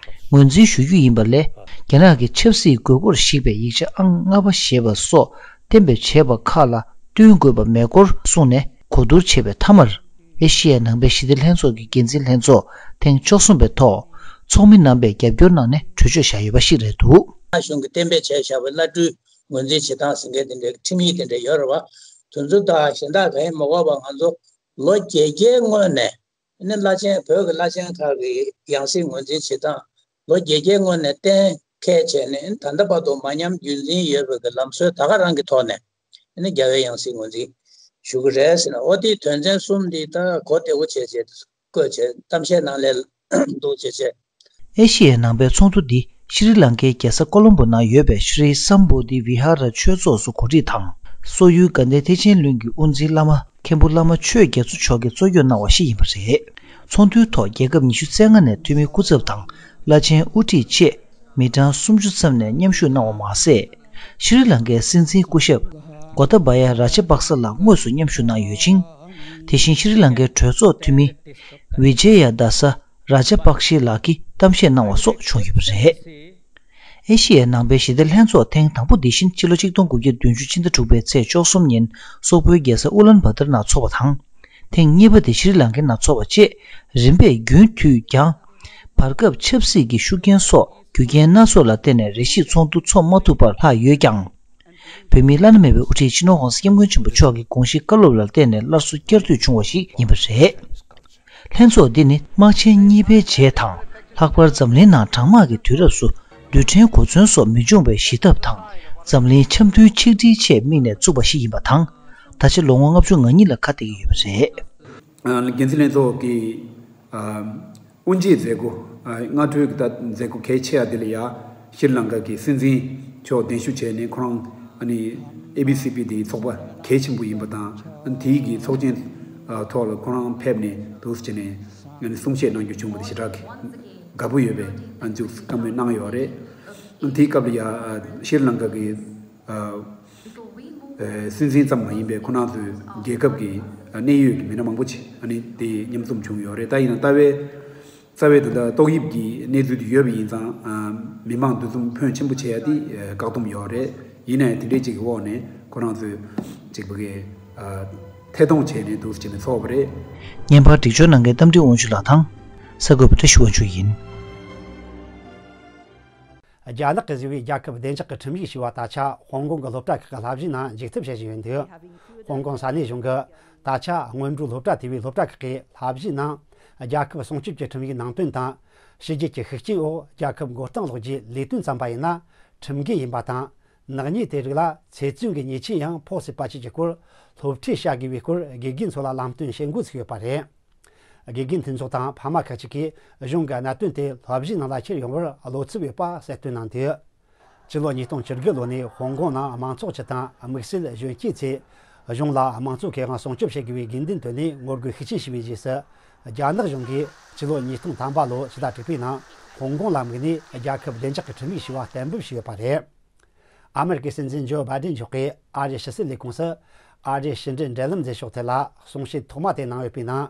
ངོས་འཛིན་ཞུ་རྒྱུ་ཡིན་པ་ལས། རྒྱ་ནག་གི་ཆབ་སྲིད་དགོས་མཁོར་གཞིགས་པའི་ཡིག་ཆ་ཨང་ལྔ་པ་ཞེས་པ་སོགས་གཏན་འབེབས་བྱས་པ་ཁག་ལ་བསྟུན་དགོས་པ་མེད་སྐོར་གསུངས་ནས་གོ་བསྡུར་བྱས་པའི་མཐའ་མར། ཨེ་ཤེ་ཡ་ནང་པའི་ཞི་བདེ་ལྷན་ཚོགས་ཀྱི་འགན་འཛིན་ལྷན་ཚོགས་ཐེངས་བཅུ་གསུམ་པའི་ཐོག་ཚོགས་མི་རྣམ་པས་རྒྱབ་སྐྱོར་གནང་ནས་གྲོས་ཆོད་བཞག་ཡོད་པ་ཞིག་རེད་འདུག་གཞུང་གིས་གཏན་འབེབས་བྱས་བཞག་པའི་བླ་སྤྲུལ་ངོས་འཛིན་བྱེད་སྟངས་ཟེར་མཁན་དེ་འདྲའི་ཁྲིམས་ཡིག་དེ་འདྲ་ཡོད་རེད་བ། དེ་ཚོ་དང་གཞན་དག་གང་ཡང་མ་འགོར་བར་ང་ཚོ་ལོ་བརྒྱད་བརྒྱའི་སྔོན་ནས། ཨ་ནི་བླ་ཆེན་བོད་ཀྱི་བླ་ཆེན་ཁག་གི་ཡང་སྲིད་ངོས་འཛིན་བྱེད་སྟངས་ལོ་བརྒྱད་བརྒྱའི་སྔོན་ནས་གཏན་འཁེལ་བྱས་ནས་ད་ལྟ་བར་དུ་མ་ཉམས་རྒྱུན་འཛིན་ཡོད་པའི་གི་ལམ་སྲོལ་ད་ག་རང་གི་ཐོག་ནས་ཨ་ནི་རྒྱལ་བའི་ཡང་སྲིད་ངོས་འཛིན་ཞུ་གི་རེད་ཟེར་ན། ཨོ་དེའི་དོན་ཚན་གསུམ་འདི་ད་གོ་བདེ་བོ་བྱས་བྱས་བཀོད་བྱས་གཏམ་བཤད་གནང་ལས་འདུག་བྱས་བྱས། ཨེ་ཤེ་ཡའི་ནང་པའི་ཚོགས་འདུ་འདི་ཤྲི་ལང་ཀའི་རྒྱལ་ས་ཀོ་ལོམ་བྷོ་ནང་ཡོད་པའི་ཤྲི་སམ་བོ་དྷི་བི་ཧ་ར་ཆོས་ཚོགས་སུ་གོ་སྒྲིག་དང་། སོག་ཡུལ་དགའ་ལྡན་ཐེག་ཆེན་གླིང་གི་དབུ་འཛིན་བླ་མ་མཁན་པོ་བླ་མ་ཆོས་རྒྱ་མཚོ་མཆོག་གིས་གཙོ་སྐྱོང་གནང་བ་ཞིག་ཡིན་པ་རེད། ཚོགས་འདུའི་ཐོག་རྒྱལ་ཁབ་ཉི་ཤུ་རྩ་ལྔ་ནས་འཐུས་མི་སྐུ་ཚབ་དང་བླ་ཆེན་དབུ་ཁྲིད་བཅས་མི་གྲངས་སུམ་ཅུ་ཙམ་ནས་མཉམ་ཞུགས་གནང་བ་མ་ཟད། ཤྲི་ལང་ཀའི་སྲིད་འཛིན་སྐུ་ཞབས་གོ་ཏ་བ་ཡ་ར་ཇ་པག་ས་ལགས་དངོས་སུ་མཉམ་ཞུགས་གནང་ཡོད་ཅིང་། དེ་བཞིན་ཤྲི་ལང་ཀའི་གྲོས་ཚོགས་འཐུས་མི་ཝི་ཇེ་ཡ་དཱ་ས་ར་ཇ་པག་ཤི་ལགས་ཀྱིས་གཏམ་བཤད་གནང་བ་སོགས་བྱུང་ཡོད་པ་རེད། ཨེ་ཤི་ཡའི་ནང་པའི་ཞི་བདེ་ལྷན་ཚོགས་ཐེངས་དང་པོ་འདི་བཞིན་ཕྱི་ལོ་ཆིག་སྟོང་དགུ་བརྒྱ་བདུན་ཅུ་ཕྱི་ཟླ་དྲུག་པའི་ཚེས་བཅུ་གསུམ་ཉིན་སོག་པོའི་རྒྱལ་ས་ཨུ་ལན་བྷ་ཏར་ནང་འཚོགས་པ་དང་། ཐེངས་གཉིས་པ་དེ་ཤྲི་ལང་ཀའི་ནང་འཚོགས་པ་བཅས་རིམ་པས་རྒྱུན་མཐུད་ཀྱང་། བར་སྐབས་ཆབ་སྲིད་ཀྱི་ཤུགས་རྐྱེན་སོགས་རྒྱུ་རྐྱེན་སྣ་ཚོགས་ལ་བརྟེན་ནས་རེ་ཞིག་ཚོགས་འདུ་འཚོགས་མ་ཐུབ་པར་ལྷག་ཡོད་ཀྱང་། བོད་མིའི་བླ་ན་མེད་པའི་དབུ་ཁྲིད་སྤྱི་ནོར་༸གོང་ས་༸སྐྱབས་མགོན་ཆེན་པོ་མཆོག་གི་དགོངས་གཞི་བཀའ་སློབ་ལ་བརྟེན་ནས་སླར་གསོ་བསྐྱར་མཐུད་བྱུང་བ་ཞིག་ཡིན་པ་རེད། ལྷན་ཚོགས་འདི་ནི་དམག་ཆེན་གཉིས་པའི་རྗེས་དང་ལྷག་པར་འཛམ་གླིང་ནང་གྲང་དམག་གི་དུས་རབས་སུ་རྡུལ་ཕྲན་གོ་མཚོན་སོགས་མི་འབྱུང་བའི་ཞི་ཐབས་དང་འཛམ་གླིང་འཆམ་མཐུན་ཆིག་སྒྲིལ་ཆེད་དམིགས་ནས་བཙུགས་པ་ཞིག་ཡིན་པ་དང་། ད་ཆ་ལོ་ངོ་ལྔ་བཅུ་ང་གཉིས་ལ་ཁ་གཏད་ཀྱི་ཡོད་པ་རེད། འགན་འཛིན་ལྷན་ཚོགས་ཀྱི་དབུ་འབྱེད་མཛད་སྒོ། སྔ་དྲོའི་ད་མཛད་སྒོ་གལ་ཆེ་བ་དེ་ལ་ཡ་ཤྲི་ལང་ཀ་གི་སྲིད་འཛིན་མཆོག་གདན་ཞུ་བྱས་ནས་ཁོ་རང་ཨ་ནི་ཨེ་བི་སི་པི་དེའི་ཚོགས་པ་གལ་ཆེན་པོ་ཡིན་པ་དང་དེའི་གི་ཚོགས་ཆེན་ཐོག་ལ་ཁོ་རང་ཕེབས་ནས་འདུག་སེ་བྱས་ནས་ཨ་ནི་གསུང་བཤད་གནང་རྒྱུ་བྱུང་བ་དེ་ཞེ་དྲག་གི་དགའ་པོ་ཡོད་པའི་ཨ་མཇུག་བཀའ་མོལ་གནང་ཡོད་རེད། དེའི་སྐབས་ལ་ཡ་ཤྲི་ལང་ཀ་གི་སྲིད་འཛིན་ཙམ་མ་ཡིན་པའི་ཁོ་རང་ཚོའི་རྒྱལ་ཁབ་ཀྱི་གནད་ཡོད་ཀྱི་མི་སྣ་མང་པོ་ཅིག་ཨ་ནི་དེ་མཉམ་འཛོམས་བྱུང་ཡོད་རེད། ད་ཡིན་ན་རྩ་བའི་རྩ་བའི་ད་ལྟ་ཏོག་དབྱིབས་ཀྱི་གནས་ཚུལ་དེ་ཡོད་པ་ཡིན་ཙང་མི་མང་འདུ་འཛོམས་ཕོན་ཆེན་པོ་བྱེད་ཡ་དེ་བཀག་སྡོམ་ཡོད་རེད། ཡིན་ན་ཡང་དེ་འདྲའི་ཅིག་གི་འོག་ནས་ཁོ་རང་ཚོས་ཅིག་བ་གའི་ ཐད་གཏོང་བྱས་ནས་འདུག་ཅེས་ནས་ཚོགས་པ་རེད། བརྙན་པར་འགྲེལ་བརྗོད་གནང་མཁན་རྟ་མགྲིན་དབང་ཕྱུག་ལགས་དང་། གསར་འགོད་པ་བཀྲ་ཤིས་དབང་ཕྱུག་ཡིན། རྒྱ་ནག་གིས་བཟོས་པའི་རྒྱལ་ཁབ་བདེ་འཇགས་ཀྱི་ཁྲིམས་ཡིག་ཞེས་པ་ད་ཆ་ཧོང་ཀོང་གི་སློབ་གྲྭ་ཁག་གི་བསླབ་གཞིའི་ནང་འཇུག་ཐབས་བྱེད་བཞིན་ཡོད་འདུག་ཧོང་ཀོང་ས་གནས་གཞུང་གིས་ད་ཆ་སྔོན་འགྲོའི་སློབ་གྲྭ་དེ་བའི་སློབ་གྲྭ་ཁག་གི་བསླབ་གཞིའི་ནང་རྒྱལ་ཁབ་སྲུང་སྐྱོབ་ཀྱི་ཁྲིམས་ཡིག་ནང་དོན་དང་། ཕྱི་རྒྱལ་གྱི་ཤུགས་རྐྱེན་འོག་རྒྱལ་ཁབ་མགོ་རྟིང་སློག་རྒྱུའི་ལས་དོན་བརྩམས་པ་ཡིན་ན་ཁྲིམས་འགལ་ཡིན་པ་དང་། ནག་ཉེས་དེ་རིགས་ལ་ཚེ་བཙོན་གྱི་ཉེས་ཆད་ཡང་ཕོག་སྲིད་པ་བཅས་ཀྱི་སྐོར་སློབ་ཁྲིད་བྱ་དགོས་པའི་སྐོར་དགེ་རྒན་ཚོ་ལ་ལམ་སྟོན་བྱེད་འགོ་ཚུགས་ཡོད་པ་རེད། དགེ་རྒན་མཐུན་ཚོགས་དང་ཕ་མ་ཁག་ཅིག་གིས་གཞུང་གི་གནད་དོན་དེ་སློབ་གཞིའི་ནང་ལ་འཁྱེར་ཡོང་བར་བློ་འཚབ་ཡོད་པ་གསལ་སྟོན་གནང་འདུག་ཕྱི་ལོ་ཉིས་སྟོང་བཅུ་དགུ་ལོ་ནས་ཧོང་ཀོང་ནང་དམངས་གཙོ་སྤྱི་དང་དམིགས་བསལ་གཞོན་སྐྱེས་ཚོས་གཞུང་ལ་དམངས་གཙོའི་ཁེ་དབང་སྲུང་སྐྱོབ་བྱེད་དགོས་པའི་དགོས་འདུན་བཏོན་ནས་ངོ་རྒོལ་ཤུགས་ཆེན་བྱས་པའི་རྗེས་སུ། རྒྱ་ནག་གཞུང་གིས་ཕྱི་ལོ་ཉིས་སྟོང་ཐམ་པ་ལོ་ཕྱི་ཟླ་དྲུག་པའི་ནང་ཧོང་ཀོང་ལ་དམིགས་ནས་རྒྱལ་ཁབ་བདེ་འཇགས་ཀྱི་ཁྲིམས་ཡིག་ཞེས་པ་གཏན་འབེབས་བྱས་ཡོད་པ་རེད། ཨ་མེ་རི་ཀའི་སྲིད་འཛིན་ཇོ་བྷའི་ཏིན་མཆོག་གིས་ཨ་རིའི་ཕྱི་སྲིད་ལས་ཁུངས་སུ། ཨ་རིའི་ཕྱི་འབྲེལ་འབྲེལ་ལམ་འཛིན་ཕྱོགས་ཐད་ལ་གསུང་བཤད་ཐོག་མ་དེ་གནང་ཡོད་པའི་ནང་།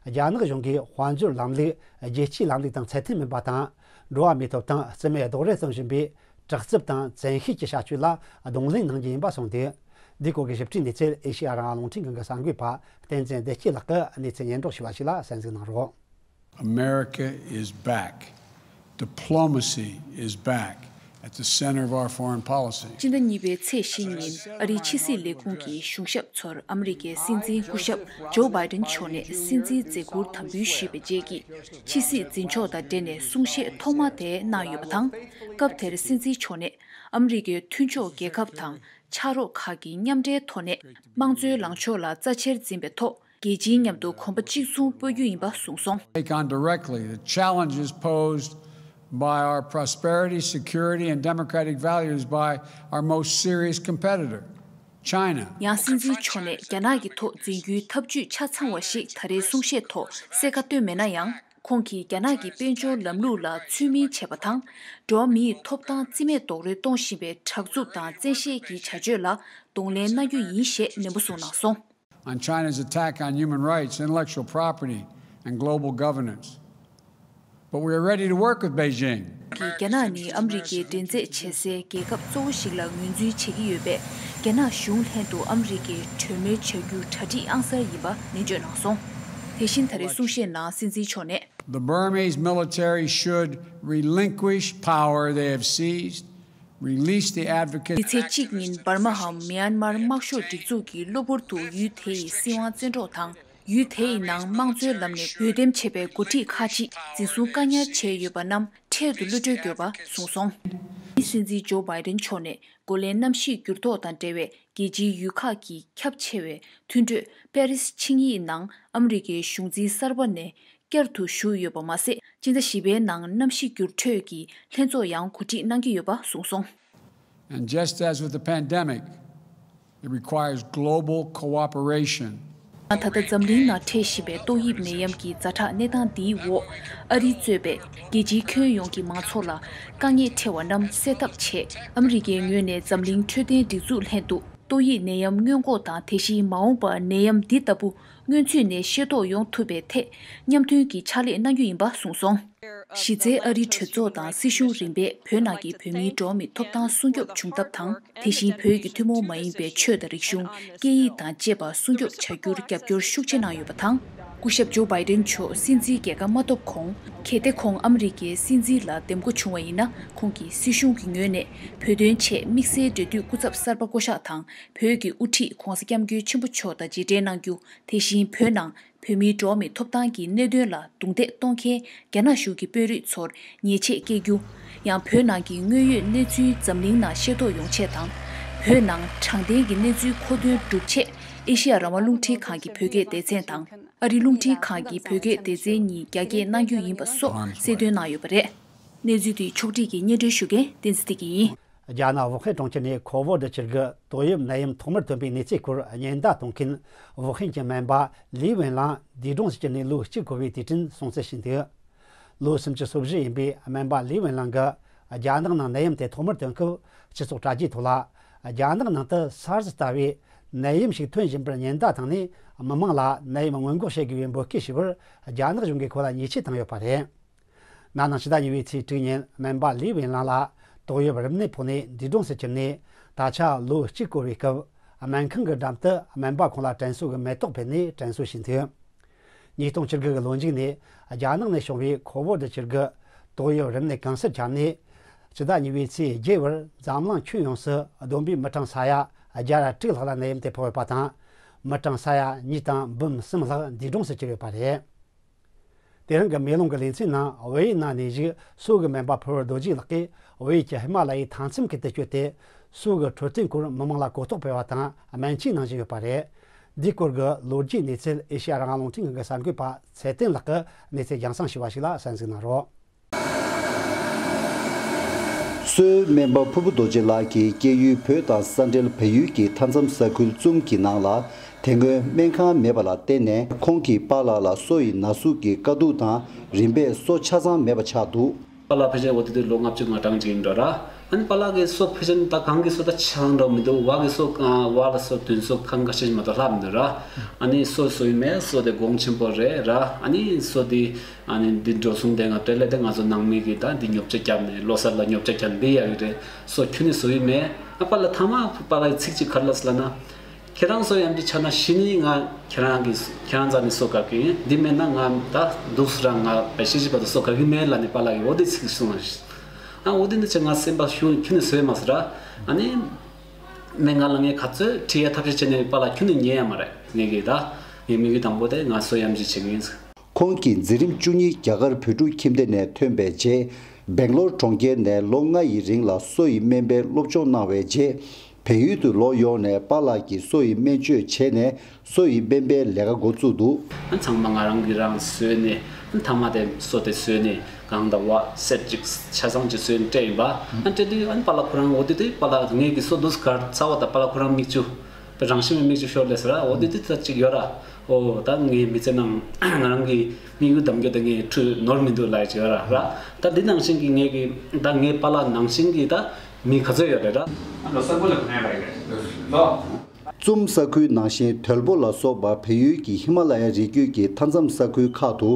རྒྱ་ནག་གཞུང་གིས་དཔལ་འབྱོར་ལམ་ལུགས་རྒྱལ་སྤྱིའི་ལམ་ལུགས་དང་ཚད་མཐུན་མིན་པ་དང་། འགྲོ་བ་མིའི་ཐོབ་ཐང་རྩིས་མེད་རྡོག་རོལ་གཏོང་བཞིན་པའི་དྲག་རྩུབ་དང་བཙན་ཤེད་ཀྱི་བྱ་སྤྱོད་ལ་གདོང་ལེན་གནང་རྒྱུ་ཡིན་པ་གསུངས་འདུག་འདིའི་སྐོར་གྱི་ཞིབ་ཕྲའི་གནས་ཚུལ་ཨེ་ཤེ་ཡ་རང་དབང་རླུང་འཕྲིན་ཁང་གི་གསར་འགོད་པ་བསྟན་འཛིན་བདེ་སྐྱིད་ལགས་ཀྱིས་གནས་ཚུལ་སྙན་སྒྲོན་ཞུས་པ་ཞིག་ལ་གསན་གཟིགས་གནང་རོགས། America is back. Diplomacy is back at the center of our foreign policy. སྤྱི་ཟླ་གཉིས་པའི་ཚེས་བཞི་ཉིན་ཨ་རིའི་ཕྱི་སྲིད་ལས་ཁུངས་ཀྱི་གཞུང་ཞབས་ཚོར་ཨ་མི་རི་ཀའི་སྲིད་འཛིན་སྐུ་ཞབས་ཇོ་བྷའི་ཏིན་མཆོག་ནས་སྲིད་འཛིན་མཛད་ཁུར་དམ་འབུལ་ཞུས་པའི་རྗེས་ཀྱི་ཕྱི་སྲིད་འཛིན་ཕྱོགས་དང་འབྲེལ་ནས་གསུང་བཤད་ཐོག་མ་དེ་གནང་ཡོད་པ་དང་། སྐབས་དེར་སྲིད་འཛིན་མཆོག་ནས་ཨ་མི་རི་ཀའི་མཐུན་ཕྱོགས་རྒྱལ་ཁབ་དང་ཕྱག་རོགས་ཁག་གིས་མཉམ་འབྲེལ་ཐོག་ནས་དམངས་གཙོའི་ལངས་ཕྱོགས་ལ་རྩ་ཆེར་འཛིན་པའི་ཐོག་རྒྱལ་སྤྱིའི་མཉམ་དུ་གོམ་པ་གཅིག་མཚུངས་སྤོ་རྒྱུ་ཡིན་པ་གསུངས་སོང་། Take on directly the challenges posed by our prosperity, security, and democratic values by our most serious competitor, China. ཡང་སྲིད་འཛིན་མཆོག་ནས་རྒྱ་ནག་གི་ཐོག་འཛིན་རྒྱུའི་ཐབས་ཇུས་ཆ་ཚང་བ་ཞིག་ད་རེས་གསུང་བཤད་ཐོག་གསལ་ཁ་བཏོན་མེད་ན་ཡང་། ཁོང་གིས་རྒྱ་ནག་གི་དཔལ་འབྱོར་ལམ་ལུགས་ལ་ཚུལ་མིན་བྱས་པ་དང་། འགྲོ་བ་མིའི་ཐོབ་ཐང་རྩིས་མེད་རྡོག་རོལ་གཏོང་བཞིན་པའི་དྲག་རྩུབ་དང་བཙན་ཤེད་ཀྱི་བྱ་སྤྱོད་ལ་གདོང་ལེན་གནང་རྒྱུ་ཡིན་ཞེས་ནན་པོ་གསུངས་གནང་སོང་། On China's attack on human rights, intellectual property, and global governance. But we are ready to work with Beijing. གིས་རྒྱ་ནག་ནི་ཨ་མི་རི་ཀའི་འགྲན་རྩོད་བྱེད་སའི་རྒྱལ་ཁབ་གཙོ་བོ་ཞིག་ལ་ངོས་འཛིན་བྱེད་ཀྱི་ཡོད་པས། རྒྱ་ནག་གཞུང་ལྷན་དུ་ཨ་མི་རི་ཀའི་གྲོས་མོལ་བྱ་རྒྱུ་གྲ་སྒྲིག་ཨང་གསར་ཡིན་པ་ནན་བརྗོད་གནང་སོང་། དེ་བཞིན་ད་རེས་གསུང་བཤད་ནང་སྲིད་འཛིན་མཆོག་ནས། The Burmese military should relinquish power they have seized, release the advocates. འདི་ཚེས་གཅིག་ཉིན་འབར་མའམ་མི་ཡན་མར་དམར་ཤོག་སྒྲིག་འཛུགས་ཀྱིས་གློ་བུར་དུ་ཡུལ་དེ་ཡི་སྲིད་དབང་བཙན་འཕྲོག་དང་། ཡུལ་དེ་ཡི་ནང་དམངས་གཙོའི་ལམ་ནས་འོས་འདེམས་བྱས་པའི་འགོ་ཁྲིད་ཁག་ཅིག་འཛིན་བཟུང་བཀག་ཉར་བྱས་ཡོད་པ་རྣམས་འཕྲལ་དུ་གློད་གྲོལ་དགོས་པ་གསུངས་སོང་། སྲིད་འཛིན་ཇོ་བྷའི་ཏིན་མཆོག་ནས་འགོ་ལས་གནམ་གཤིས་འགྱུར་ལྡོག་དང་འབྲེལ་བའི་རྒྱལ་སྤྱིའི་ཡུལ་ཁག་གི་ཁྱབ་ཆེ་བའི་མཐུན་གྲོས་པེ་རིས་ཆིངས་ཡིག་ནང་ཨ་མི་རི་ཀའི་གཞུང་འཛིན་གསར་པ་ནས་བསྐྱར་དུ་ཞུགས་ཡོད་པ་མ་ཟད། སྤྱི་ཟླ་བཞི་པའི་ནང་གནམ་གཤིས་འགྱུར་འགྲོས་ཀྱི་ལྷན་ཚོགས་ཡང་གོ་སྒྲིག་གནང་གི་ཡོད་པ་གསུངས་སོང་། And just as with the pandemic, it requires global cooperation. ད་ལྟ་འཛམ་གླིང་ནང་འཕྲད་བཞིན་པའི་ཏོག་དབྱིབས་ནད་ཡམས་ཀྱི་ཛ་དྲག་གནས་སྟངས་འདིའི་འོག་ཨ་རི་གཙོས་པའི་རྒྱལ་སྤྱིའི་ཁྱོན་ཡོངས་ཀྱི་མང་ཚོགས་ལ་དཀའ་ངལ་འཕྲད་པ་རྣམས་སེལ་ཐབས་ཆེད། ཨ་མི་རི་ཀའི་ངོས་ནས་འཛམ་གླིང་འཕྲོད་བསྟེན་སྒྲིག་འཛུགས་ལྷན་དུ་ཏོག་དབྱིབས་ནད་ཡམས་སྔོན་འགོག་དང་། དེ་བཞིན་མ་འོངས་པར་ནད་ཡམས་འདི་ལྟ་བུ་སྔོན་ཚུད་ནས་ཤེས་རྟོགས་ཡོང་ཐུབ་པའི་ཐད་མཉམ་མཐུན་གྱི་ཕྱག་ལས་གནང་རྒྱུ་ཡིན་པ་གསུངས་སོང་། གཞི་རྩའི་ཨ་རིའི་གྲོས་ཚོགས་དང་སྲིད་གཞུང་རིམ་པས་བོད་ནང་གི་བོད་མིའི་འགྲོ་བ་མིའི་ཐོབ་ཐང་སྲུང་སྐྱོབ་བྱུང་ཐབས་དང་། དེ་བཞིན་བོད་ཀྱི་ཐུན་མོང་མ་ཡིན་པའི་ཆོས་དང་རིག་གཞུང་། སྐད་ཡིག་དང་བཅས་པ་སྲུང་སྐྱོབ་བྱ་རྒྱུར་རྒྱབ་སྐྱོར་ཤུགས་ཆེ་གནང་ཡོད་པ་དང་། སྐུ་ཞབས་ཇོ་བྷའི་ཏིན་མཆོག་སྲིད་འཛིན་རྒྱལ་ཁ་མ་ཐོབ་གོང་། གལ་ཏེ་ཁོང་ཨ་མི་རི་ཀའི་སྲིད་འཛིན་ལ་འདེམས་བསྐོ་བྱུང་བ་ཡིན་ན། ཁོང་གིས་སྲིད་གཞུང་གི་ངོས་ནས་བོད་དོན་ཆེད་དམིགས་བསལ་འབྲེལ་མཐུད་སྐུ་ཚབ་གསར་པ་བསྐོ་གཞག་དང་། བོད་ཀྱི་དབུ་ཁྲིད་༧གོང་ས་༧སྐྱབས་མགོན་ཆེན་པོ་མཆོག་དང་མཇལ་འཕྲད་གནང་རྒྱུ། དེ་བཞིན་བོད་ནང་བོད་མིའི་འགྲོ་བ་མིའི་ཐོབ་ཐང་གི་གནད་དོན་ལ་རྡུང་རྡེག་གཏོང་མཁན་རྒྱ་ནག་གཞུང་གི་དཔོན་རིགས་ཚོར་ཉེས་ཆད་བཀལ་རྒྱུ། ཡང་བོད་ནང་གི་དངོས་ཡོད་གནས་ཚུལ་འཛམ་གླིང་ནང་ཤེས་རྟོགས་ཡོང་ཆེད་དང་། བོད་ནང་དྲང་བདེན་གྱི་གནས་ཚུལ་མཁོ་འདོན་སྒྲུབ་ཆེད། ཨེ་ཤེ་ཡ་རང་དབང་རླུང་འཕྲིན་ཁང་གི་བོད་སྐད་སྡེ་ཚན་དང་། ཨ་རིའི་རླུང་འཕྲིན་ཁང་གི་བོད་སྐད་སྡེ་ཚན་གཉིས་རྒྱ་སྐྱེད་གནང་རྒྱུ་ཡིན་པ་སོགས་གསལ་སྟོན་གནང་ཡོད་པ་རེད། གནས་ཚུལ་དེའི་ཕྱོགས་བསྒྲིགས་ཀྱིས་སྙན་སྒྲོན་ཞུ་མཁན་བསྟན་འཛིན་བདེ་སྐྱིད་ཡིན། རྒྱ་ནག་ཝུ་ཧན་གྲོང་ཁྱེར་ནས་ཁོ་ཝིཌ་བཅུ་དགུ་ཏོག་དབྱིབས་ནད་ཡམས་ཐོག་མར་ཐོན་པའི་གནས་ཚུལ་སྐོར་ཉེན་བརྡ་གཏོང་མཁན་ཝུ་ཧན་གྱི་སྨན་པ་ལི་ཝེན་ལང་འདས་གྲོངས་སུ་གྱུར་ནས་ལོ་གཅིག་འཁོར་བའི་དུས་དྲན་སྲུང་བརྩི་ཞུས་འདུག་ལོ་སུམ་ཅུ་སོ་བཞི་ཡིན་པའི་སྨན་པ་ལི་ཝེན་ལང་གིས་རྒྱ་ནག་ནང་ནད་ཡམས་དེ་ཐོག་མར་ཐོན་སྐབས་སྤྱི་ཚོགས་དྲ་རྒྱའི་ཐོག་ལ། རྒྱ་ནག་ནང་དུ་སཱར་སི་ལྟ་བུའི་ནད་ཡམས་ཤིག་ཐོན་བཞིན་པར་ཉེན་བརྡ་བཏང་ནས། མི་མང་ལ་ནད་ཡམས་སྔོན་འགོག་བྱེད་དགོས་པའི་འབོད་སྐུལ་ཞུས་པར། རྒྱ་ནག་གཞུང་གིས་ཁོ་ལ་ཉེས་ཆད་བཏང་ཡོད་པ་རེད། ན་ནིང་ཕྱི་ཟླ་གཉིས་པའི་ཚེས་དྲུག་ཉིན་སྨན་པ་ལི་ཝེན་ལང་ལགས་ཏོག་དབྱིབས་རིམས་ནད་ཕོག་ནས་འདས་གྲོངས་སུ་གྱུར་ནས་ད་ཆ་ལོ་གཅིག་འཁོར་བའི་སྐབས། སྨན་ཁང་གི་འགྲམ་དུ་སྨན་པ་ཁོང་ལ་དྲན་གསོ་གི་མེ་ཏོག་སྤེལ་ནས་དྲན་གསོ་བྱས་འདུག། ཉིས་སྟོང་བཅུ་དགུ་གི་ལོ་མཇུག་ནས་རྒྱ་ནག་ནས་བྱུང་བའི་ཁོ་བོར་དུ་བཅུ་དགུ་ཏོག་དབྱིབས་རིམས་ནད་གང་སར་ཁྱབ་ནས། སྤྱི་ཟླ་གཉིས་པའི་ཚེས་བརྒྱད་བར་འཛམ་གླིང་ཁྱོན་ཡོངས་སུ་བསྡོམས་པས་མི་གྲངས་ས་ཡ་བརྒྱ་དྲུག་ལྷག་ལ་ནད་ཡམས་དེ་ཕོག་ཡོད་པ་དང་། མི་གྲངས་ས་ཡ་གཉིས་དང་འབུམ་གསུམ་ལྷག་འདས་གྲོངས་སུ་གྱུར་ཡོད་པ་རེད། དེ་རིང་གི་མེ་ལོང་གི་ལེ་ཚན་ནང་བལ་ཡུལ་ནང་གནས་བཞུགས་སོག་གི་སྨན་པ་ཕུར་བུ་རྡོ་རྗེ་ལགས་ཀྱིས་བལ་ཡུལ་གྱི་ཧི་མ་ལ་ཡའི་མཐའ་མཚམས་ཁུལ་དུ་བསྐྱོད་དེ། སོག་གི་འཕྲོད་བསྟེན་སྐོར་མི་མང་ལ་གོ་རྟོགས་སྤེལ་བ་དང་སྨན་བཅོས་གནང་བཞིན་ཡོད་པ་རེད། འདིའི་སྐོར་གྱི་ལོ་རྒྱུས་གནས་ཚུལ་ཨེ་ཤེ་ཡ་རང་དབང་རླུང་འཕྲིན་ཁང་གི་གསར་འགོད་པ་ཚེ་བརྟན་ལགས་ཀྱིས་གནས་ཚུལ་རྒྱང་སྲིང་ཞུས་པ་ཞིག་ལ་གསན་གཟིགས་གནང་རོགས། སོའི་སྨན་པ་ཕུར་བུ་རྡོ་རྗེ་ལགས་ཀྱི་སྐྱེས་ཡུལ་བོད་དང་ས་འབྲེལ་བལ་ཡུལ་གྱི་མཐའ་མཚམས་ས་ཁུལ་ཙུམ་གྱི་ནང་ལ། དེ་སྔོན་སྨན་ཁང་མེད་པ་ལ་བརྟེན་ནས། ཁོང་གི་པཱ་ལགས་ལ་སོ་ཡི་ན་ཟུག་གི་དཀའ་སྡུག་དང་། རིམ་པས་སོ་ཆ་ཚང་མེད་པ་ཆགས་འདུག། པཱ་ལགས་ཕལ་ཆེར་འོ་དེ་དུས་ལོ་ལྔ་བཅུ་ང་གྲངས་ཅིག་ཡིན་འགྲོ་ར། ཨ་ནི་པཱ་ལགས་ཀྱི་སོ་ཕལ་ཆེར་ད་གང་གི་སོ་ད་ཆ་ཚང་འགྲོ་མི་འདུག། བ་གི་སོ་བ་ལ་སོ་བདུན་སོ་ཁང་ཁ་ཤས་མ་གཏོགས་ལྷག་མི་འདུག་ར། ཨ་ནི་སོ་སོ་ཡིན་མེད་སོ་དེ་གོང་ཆེན་པོ་རེད་ར། ཨ་ནི་སོ་དེ་ཨ་ནི་འདི་འགྲོ་སོང་དེ་ང་སྤྲད་ལས་དེ་ང་ཚོ་ནང་མི་གི་ད་འདི་ཉོ་ཆ་བརྒྱབ་ནས་ལོ་གསར་ལ་ཉོ་ཆ་བརྒྱབ་འདི་ཡག་གི་རེད། སོ་ཁྱོན་ནས་སོ་ཡིན་མེད། ཨ་པཱ་ལགས་ཐ་མ་པཱ་ལགས་ཚིག་ཅིག་ག་རེ་ལབ་སོང་ལབ་ན། ཁྱེད་རང་སོ་ཡམ་ཅིག་ཆགས་ན་གཞི་ནས་ང་ཁྱེད་རང་གི་ཁྱེད་རང་རྩ་ནས་སོ་ག་གི་ཡིན། འདི་མེད་ན་ང་ད་འདུག་སུ་ར་ང་བའི་ཤི་ཤི་བར་དུ་སོ་ག་གི་མེད་ལབ་ནས་པཱ་ལགས་ཀྱིས་འོ་དེ་ཚིག་གསུངས་པ་ཞིག། ཨ་འོ་དེ་ནི་ཆེ་ང་སེམས་པ་ཤུགས་ཁྱོན་ནས་བཟོས་མ་སོང་ར། ཨ་ནི་སྨན་ཁང་ལ་ངས་ག་ཚོད་ཁྲིད་ཡ་ཐབས་ཤེས་བྱས་ནས་པཱ་ལགས་ཁྱོན་ནས་ཉན་ཡ་མ་རེད། ངས་གི་ད་ངའི་དམིགས་ཡུལ་དང་པོ་དེ་ང་སོ་ཡམ་ཅིག་བྱེད་གི་ཡིན། ཁོང་གིས་འཛིན་རིམ་བཅུ་གཉིས་རྒྱ་གར་བོད་ཕྲུག་ཁྱིམ་སྡེ་ནས་ཐོན་པའི་རྗེས། སྦེང་ལོར་གྲོང་ཁྱེར་ནས་ལོ་ལྔ་ཡི་རིང་ལ་སོ་ཡི་སྨན་པའི་སློབ་སྦྱོང་གནང་བའི་རྗེས། བལ་ཡུལ་དུ་ལོག་ཡོང་ནས་པཱ་ལགས་ཀྱིས་སོ་ཡི་སྨན་བཅོས་བྱས་ནས་སོ་ཡི་སྨན་པའི་ལས་ཀ་འགོ་བཙུགས་འདུག། ཨ་ཚང་མ་ང་རང་གིས་རང་བཟོས་ནས། ཨ་ཐ་མ་དེ་སོ་དེ་བཟོས་ནས་གང་ལྟར་བ་སེ་ཊི་ཅིག་ཆ་ཚང་ཅིག་བཟོས་ནས་སྤྲད་ཡིན་པ། ཨ་སྤྲད་དུས་ཨ་པཱ་ལགས་ཁོ་རང་འོ་དེ་དུས་པཱ་ལགས་ངེད་ཀྱི་སོ་འདུག་གར་ཚ་བ་དང་པཱ་ལགས་ཁོ་རང་མིག་ཆུ། རང་བཞིན་མིག་ཆུ་ཤོར་ལས་ཟེར་ར། འོ་དེ་དུས་ད་ཅིག་ཡོད་ར། ཨོ་ད་ངའི་མི་ཚེ་ནང་ང་རང་གི་དམིགས་ཡུལ་གདམ་རྒྱུ་དེ་ངས་འཁྲུལ་ནོར་མི་འདུག་ལབ་ཅིག་ཡོད་ར་ར། ད་འདི་ནང་བཞིན་གྱི་ངས་གི་ད་ངའི་པཱ་ལགས་ནང་བཞིན་གྱི་ད་མི་ག་ཚོད་ཡོད་རེད་ར། ལོ་གསར་པོ་ལ་གོ་ནས་ལ་ཡོད་རེད་ལོ། ཙུམ་ས་ཁུལ་ནང་བཞིན་དོལ་པོ་ལ་སོགས་པ་བལ་ཡུལ་གྱི་ཧི་མ་ལ་ཡ་རི་རྒྱུད་ཀྱི་མཐའ་མཚམས་ས་ཁུལ་ཁག་ཏུ་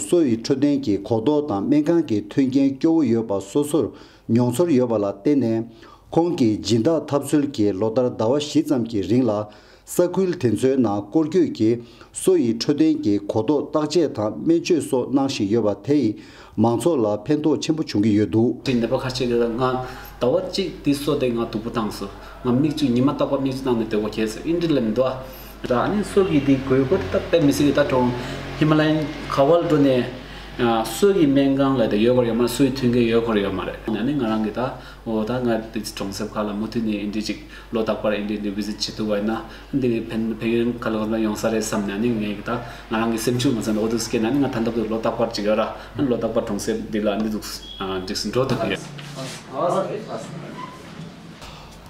སོ་ཡི་འཕྲོད་བསྟེན་གྱི་གོ་རྟོགས་དང་སྨན་ཁང་གི་མཐུན་རྐྱེན་སྐྱོ་བོ་ཡོད་པ་སོ་སོར་མྱོང་ཚོར་ཡོད་པ་ལ་བརྟེན་ནས། ཁོང་གིས་སྦྱིན་བདག་ཐབས་འཚོལ་གྱིས་ལོ་ལྟར་ཟླ་བ་བཞི་ཙམ་གྱི་རིང་ལ། ས་ཁུལ་དེ་ཚོའི་ནང་སྐོར་སྐྱོད་ཀྱིས་སོ་ཡི་འཕྲོད་བསྟེན་གྱི་གོ་རྟོགས་བརྟག་དཔྱད་དང་སྨན་བཅོས་སོགས་གནང་བཞིན་ཡོད་པ་དེ་ཡིས་མང་ཚོགས་ལ་ཕན་ཐོགས་ཆེན་པོ་བྱུང་གི་ཡོད་འདུག། དེ་ནད་པ་ཁ་ཤས་ཀྱིས་ང་ཟླ་བ་གཅིག་འདི་སོ་དེ་ང་སྡུག་པོ་བཏང་སོང་། ང་མིག་ཆུ་ཉི་མ་རྟག་པར་མིག་ཆུ་བཏང་ནས་སྡོད་དགོས་ཁེལ་སོང་། ཨིན་དྲི་ལ་མི་འདུག་ཨ། ར་ཨ་ནི་སོ་གི་འདི་དགོས་མཁོ་དེ་ད་དཔེ་མི་སྲིད་ཀྱི་ད་གྲོང་ཧི་མ་ལ་ཡན་ག་བ་ལ་འགྲོ་ནས་སོ་གི་སྨན་ཁང་ལ་དེ་ཡོད་ཁོ་ར་ཡོད་མ་རེད། སོ་ཡི་མཐུན་རྐྱེན་ཡོད་ཁོ་ར་ཡོད་མ་རེད། ཨ་ནི་ང་རང་གི་ད། ཨོ་ད་ང་དེ་གྲོང་གསེབ་ཁག་ལ་མུ་མཐུད་ནས་ཨིན་དྲི་ཅིག་ལོ་རྟག་པར་ཨིན་དྲི་འདི་བི་ཟིཊ་བྱེད་ཐུབ་པ་ཡིན་ན་འདི་ཕན་ཕན་ཡོན་ག་ལ་ག་ལ་ཡོང་ས་རེད་བསམ་ནས་ཨ་ནི་ངས་ད་ང་རང་གི་སེམས་ཤུགས་མ་ཚང་ན་ཨོ་དུ་སྐྱེས་ན་ཨ་ནི་ང་ད་ལྟ་བུ་ལོ་རྟག་པར་ཅིག་ཡོད་ར། ཨ་ནི་ལོ་རྟག་པར་གྲོང་གསེབ་འདི་ལ་ཨ་ནི་འདུག་འགྲོ་ཐུབ་ཀྱི་ཡོད།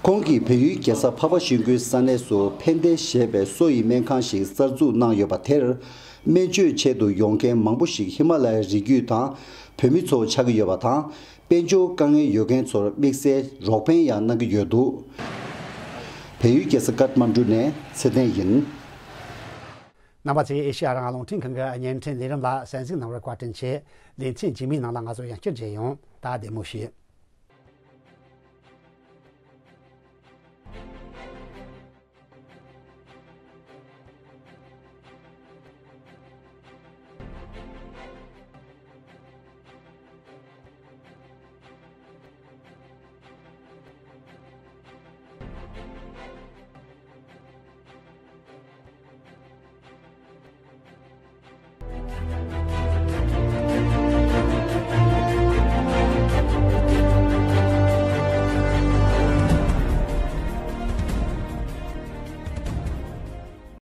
ཁོང་གིས་བལ་ཡུལ་རྒྱལ་ས་འཕགས་པ་ཤིང་ཀུན་ས་གནས་སུ་ཕན་བདེ་ཞེས་པའི་སོ་ཡི་སྨན་ཁང་ཞིག་གསར་འཛུགས་གནང་ཡོད་པ་དེར། སྨན་བཅོས་ཆེད་དུ་ཡོང་མཁན་མང་པོ་ཞིག་ཧི་མ་ལ་ཡའི་རི་རྒྱུད་དང་བོད་མི་ཚོ་ཆགས་ཀྱི་ཡོད་པ་དང་། དཔལ་འབྱོར་དཀའ་ངལ་ཡོད་མཁན་ཚོར་དམིགས་བསལ་རོགས་ཕན་ཡང་གནང་གི་ཡོད་འདུག། བལ་ཡུལ་རྒྱལ་ས་ཀཏ་མན་ཌུ་ནས་ཚེ་བརྟན་ཡིན། རྣམ་པ་ཚོས་ཨེ་ཤེ་ཡ་རང་དབང་རླུང་འཕྲིན་ཁང་གི་བརྙན་འཕྲིན་ལས་རིམ་ལ་གསན་གཟིགས་གནང་བར་བཀའ་དྲིན་ཆེ། ལེ་ཚན་རྗེས་མའི་ནང་ལ་ང་ཚོ་ཡང་བསྐྱར་མཇལ་ཡོང་། ད་བདེ་མོ་བྱོས།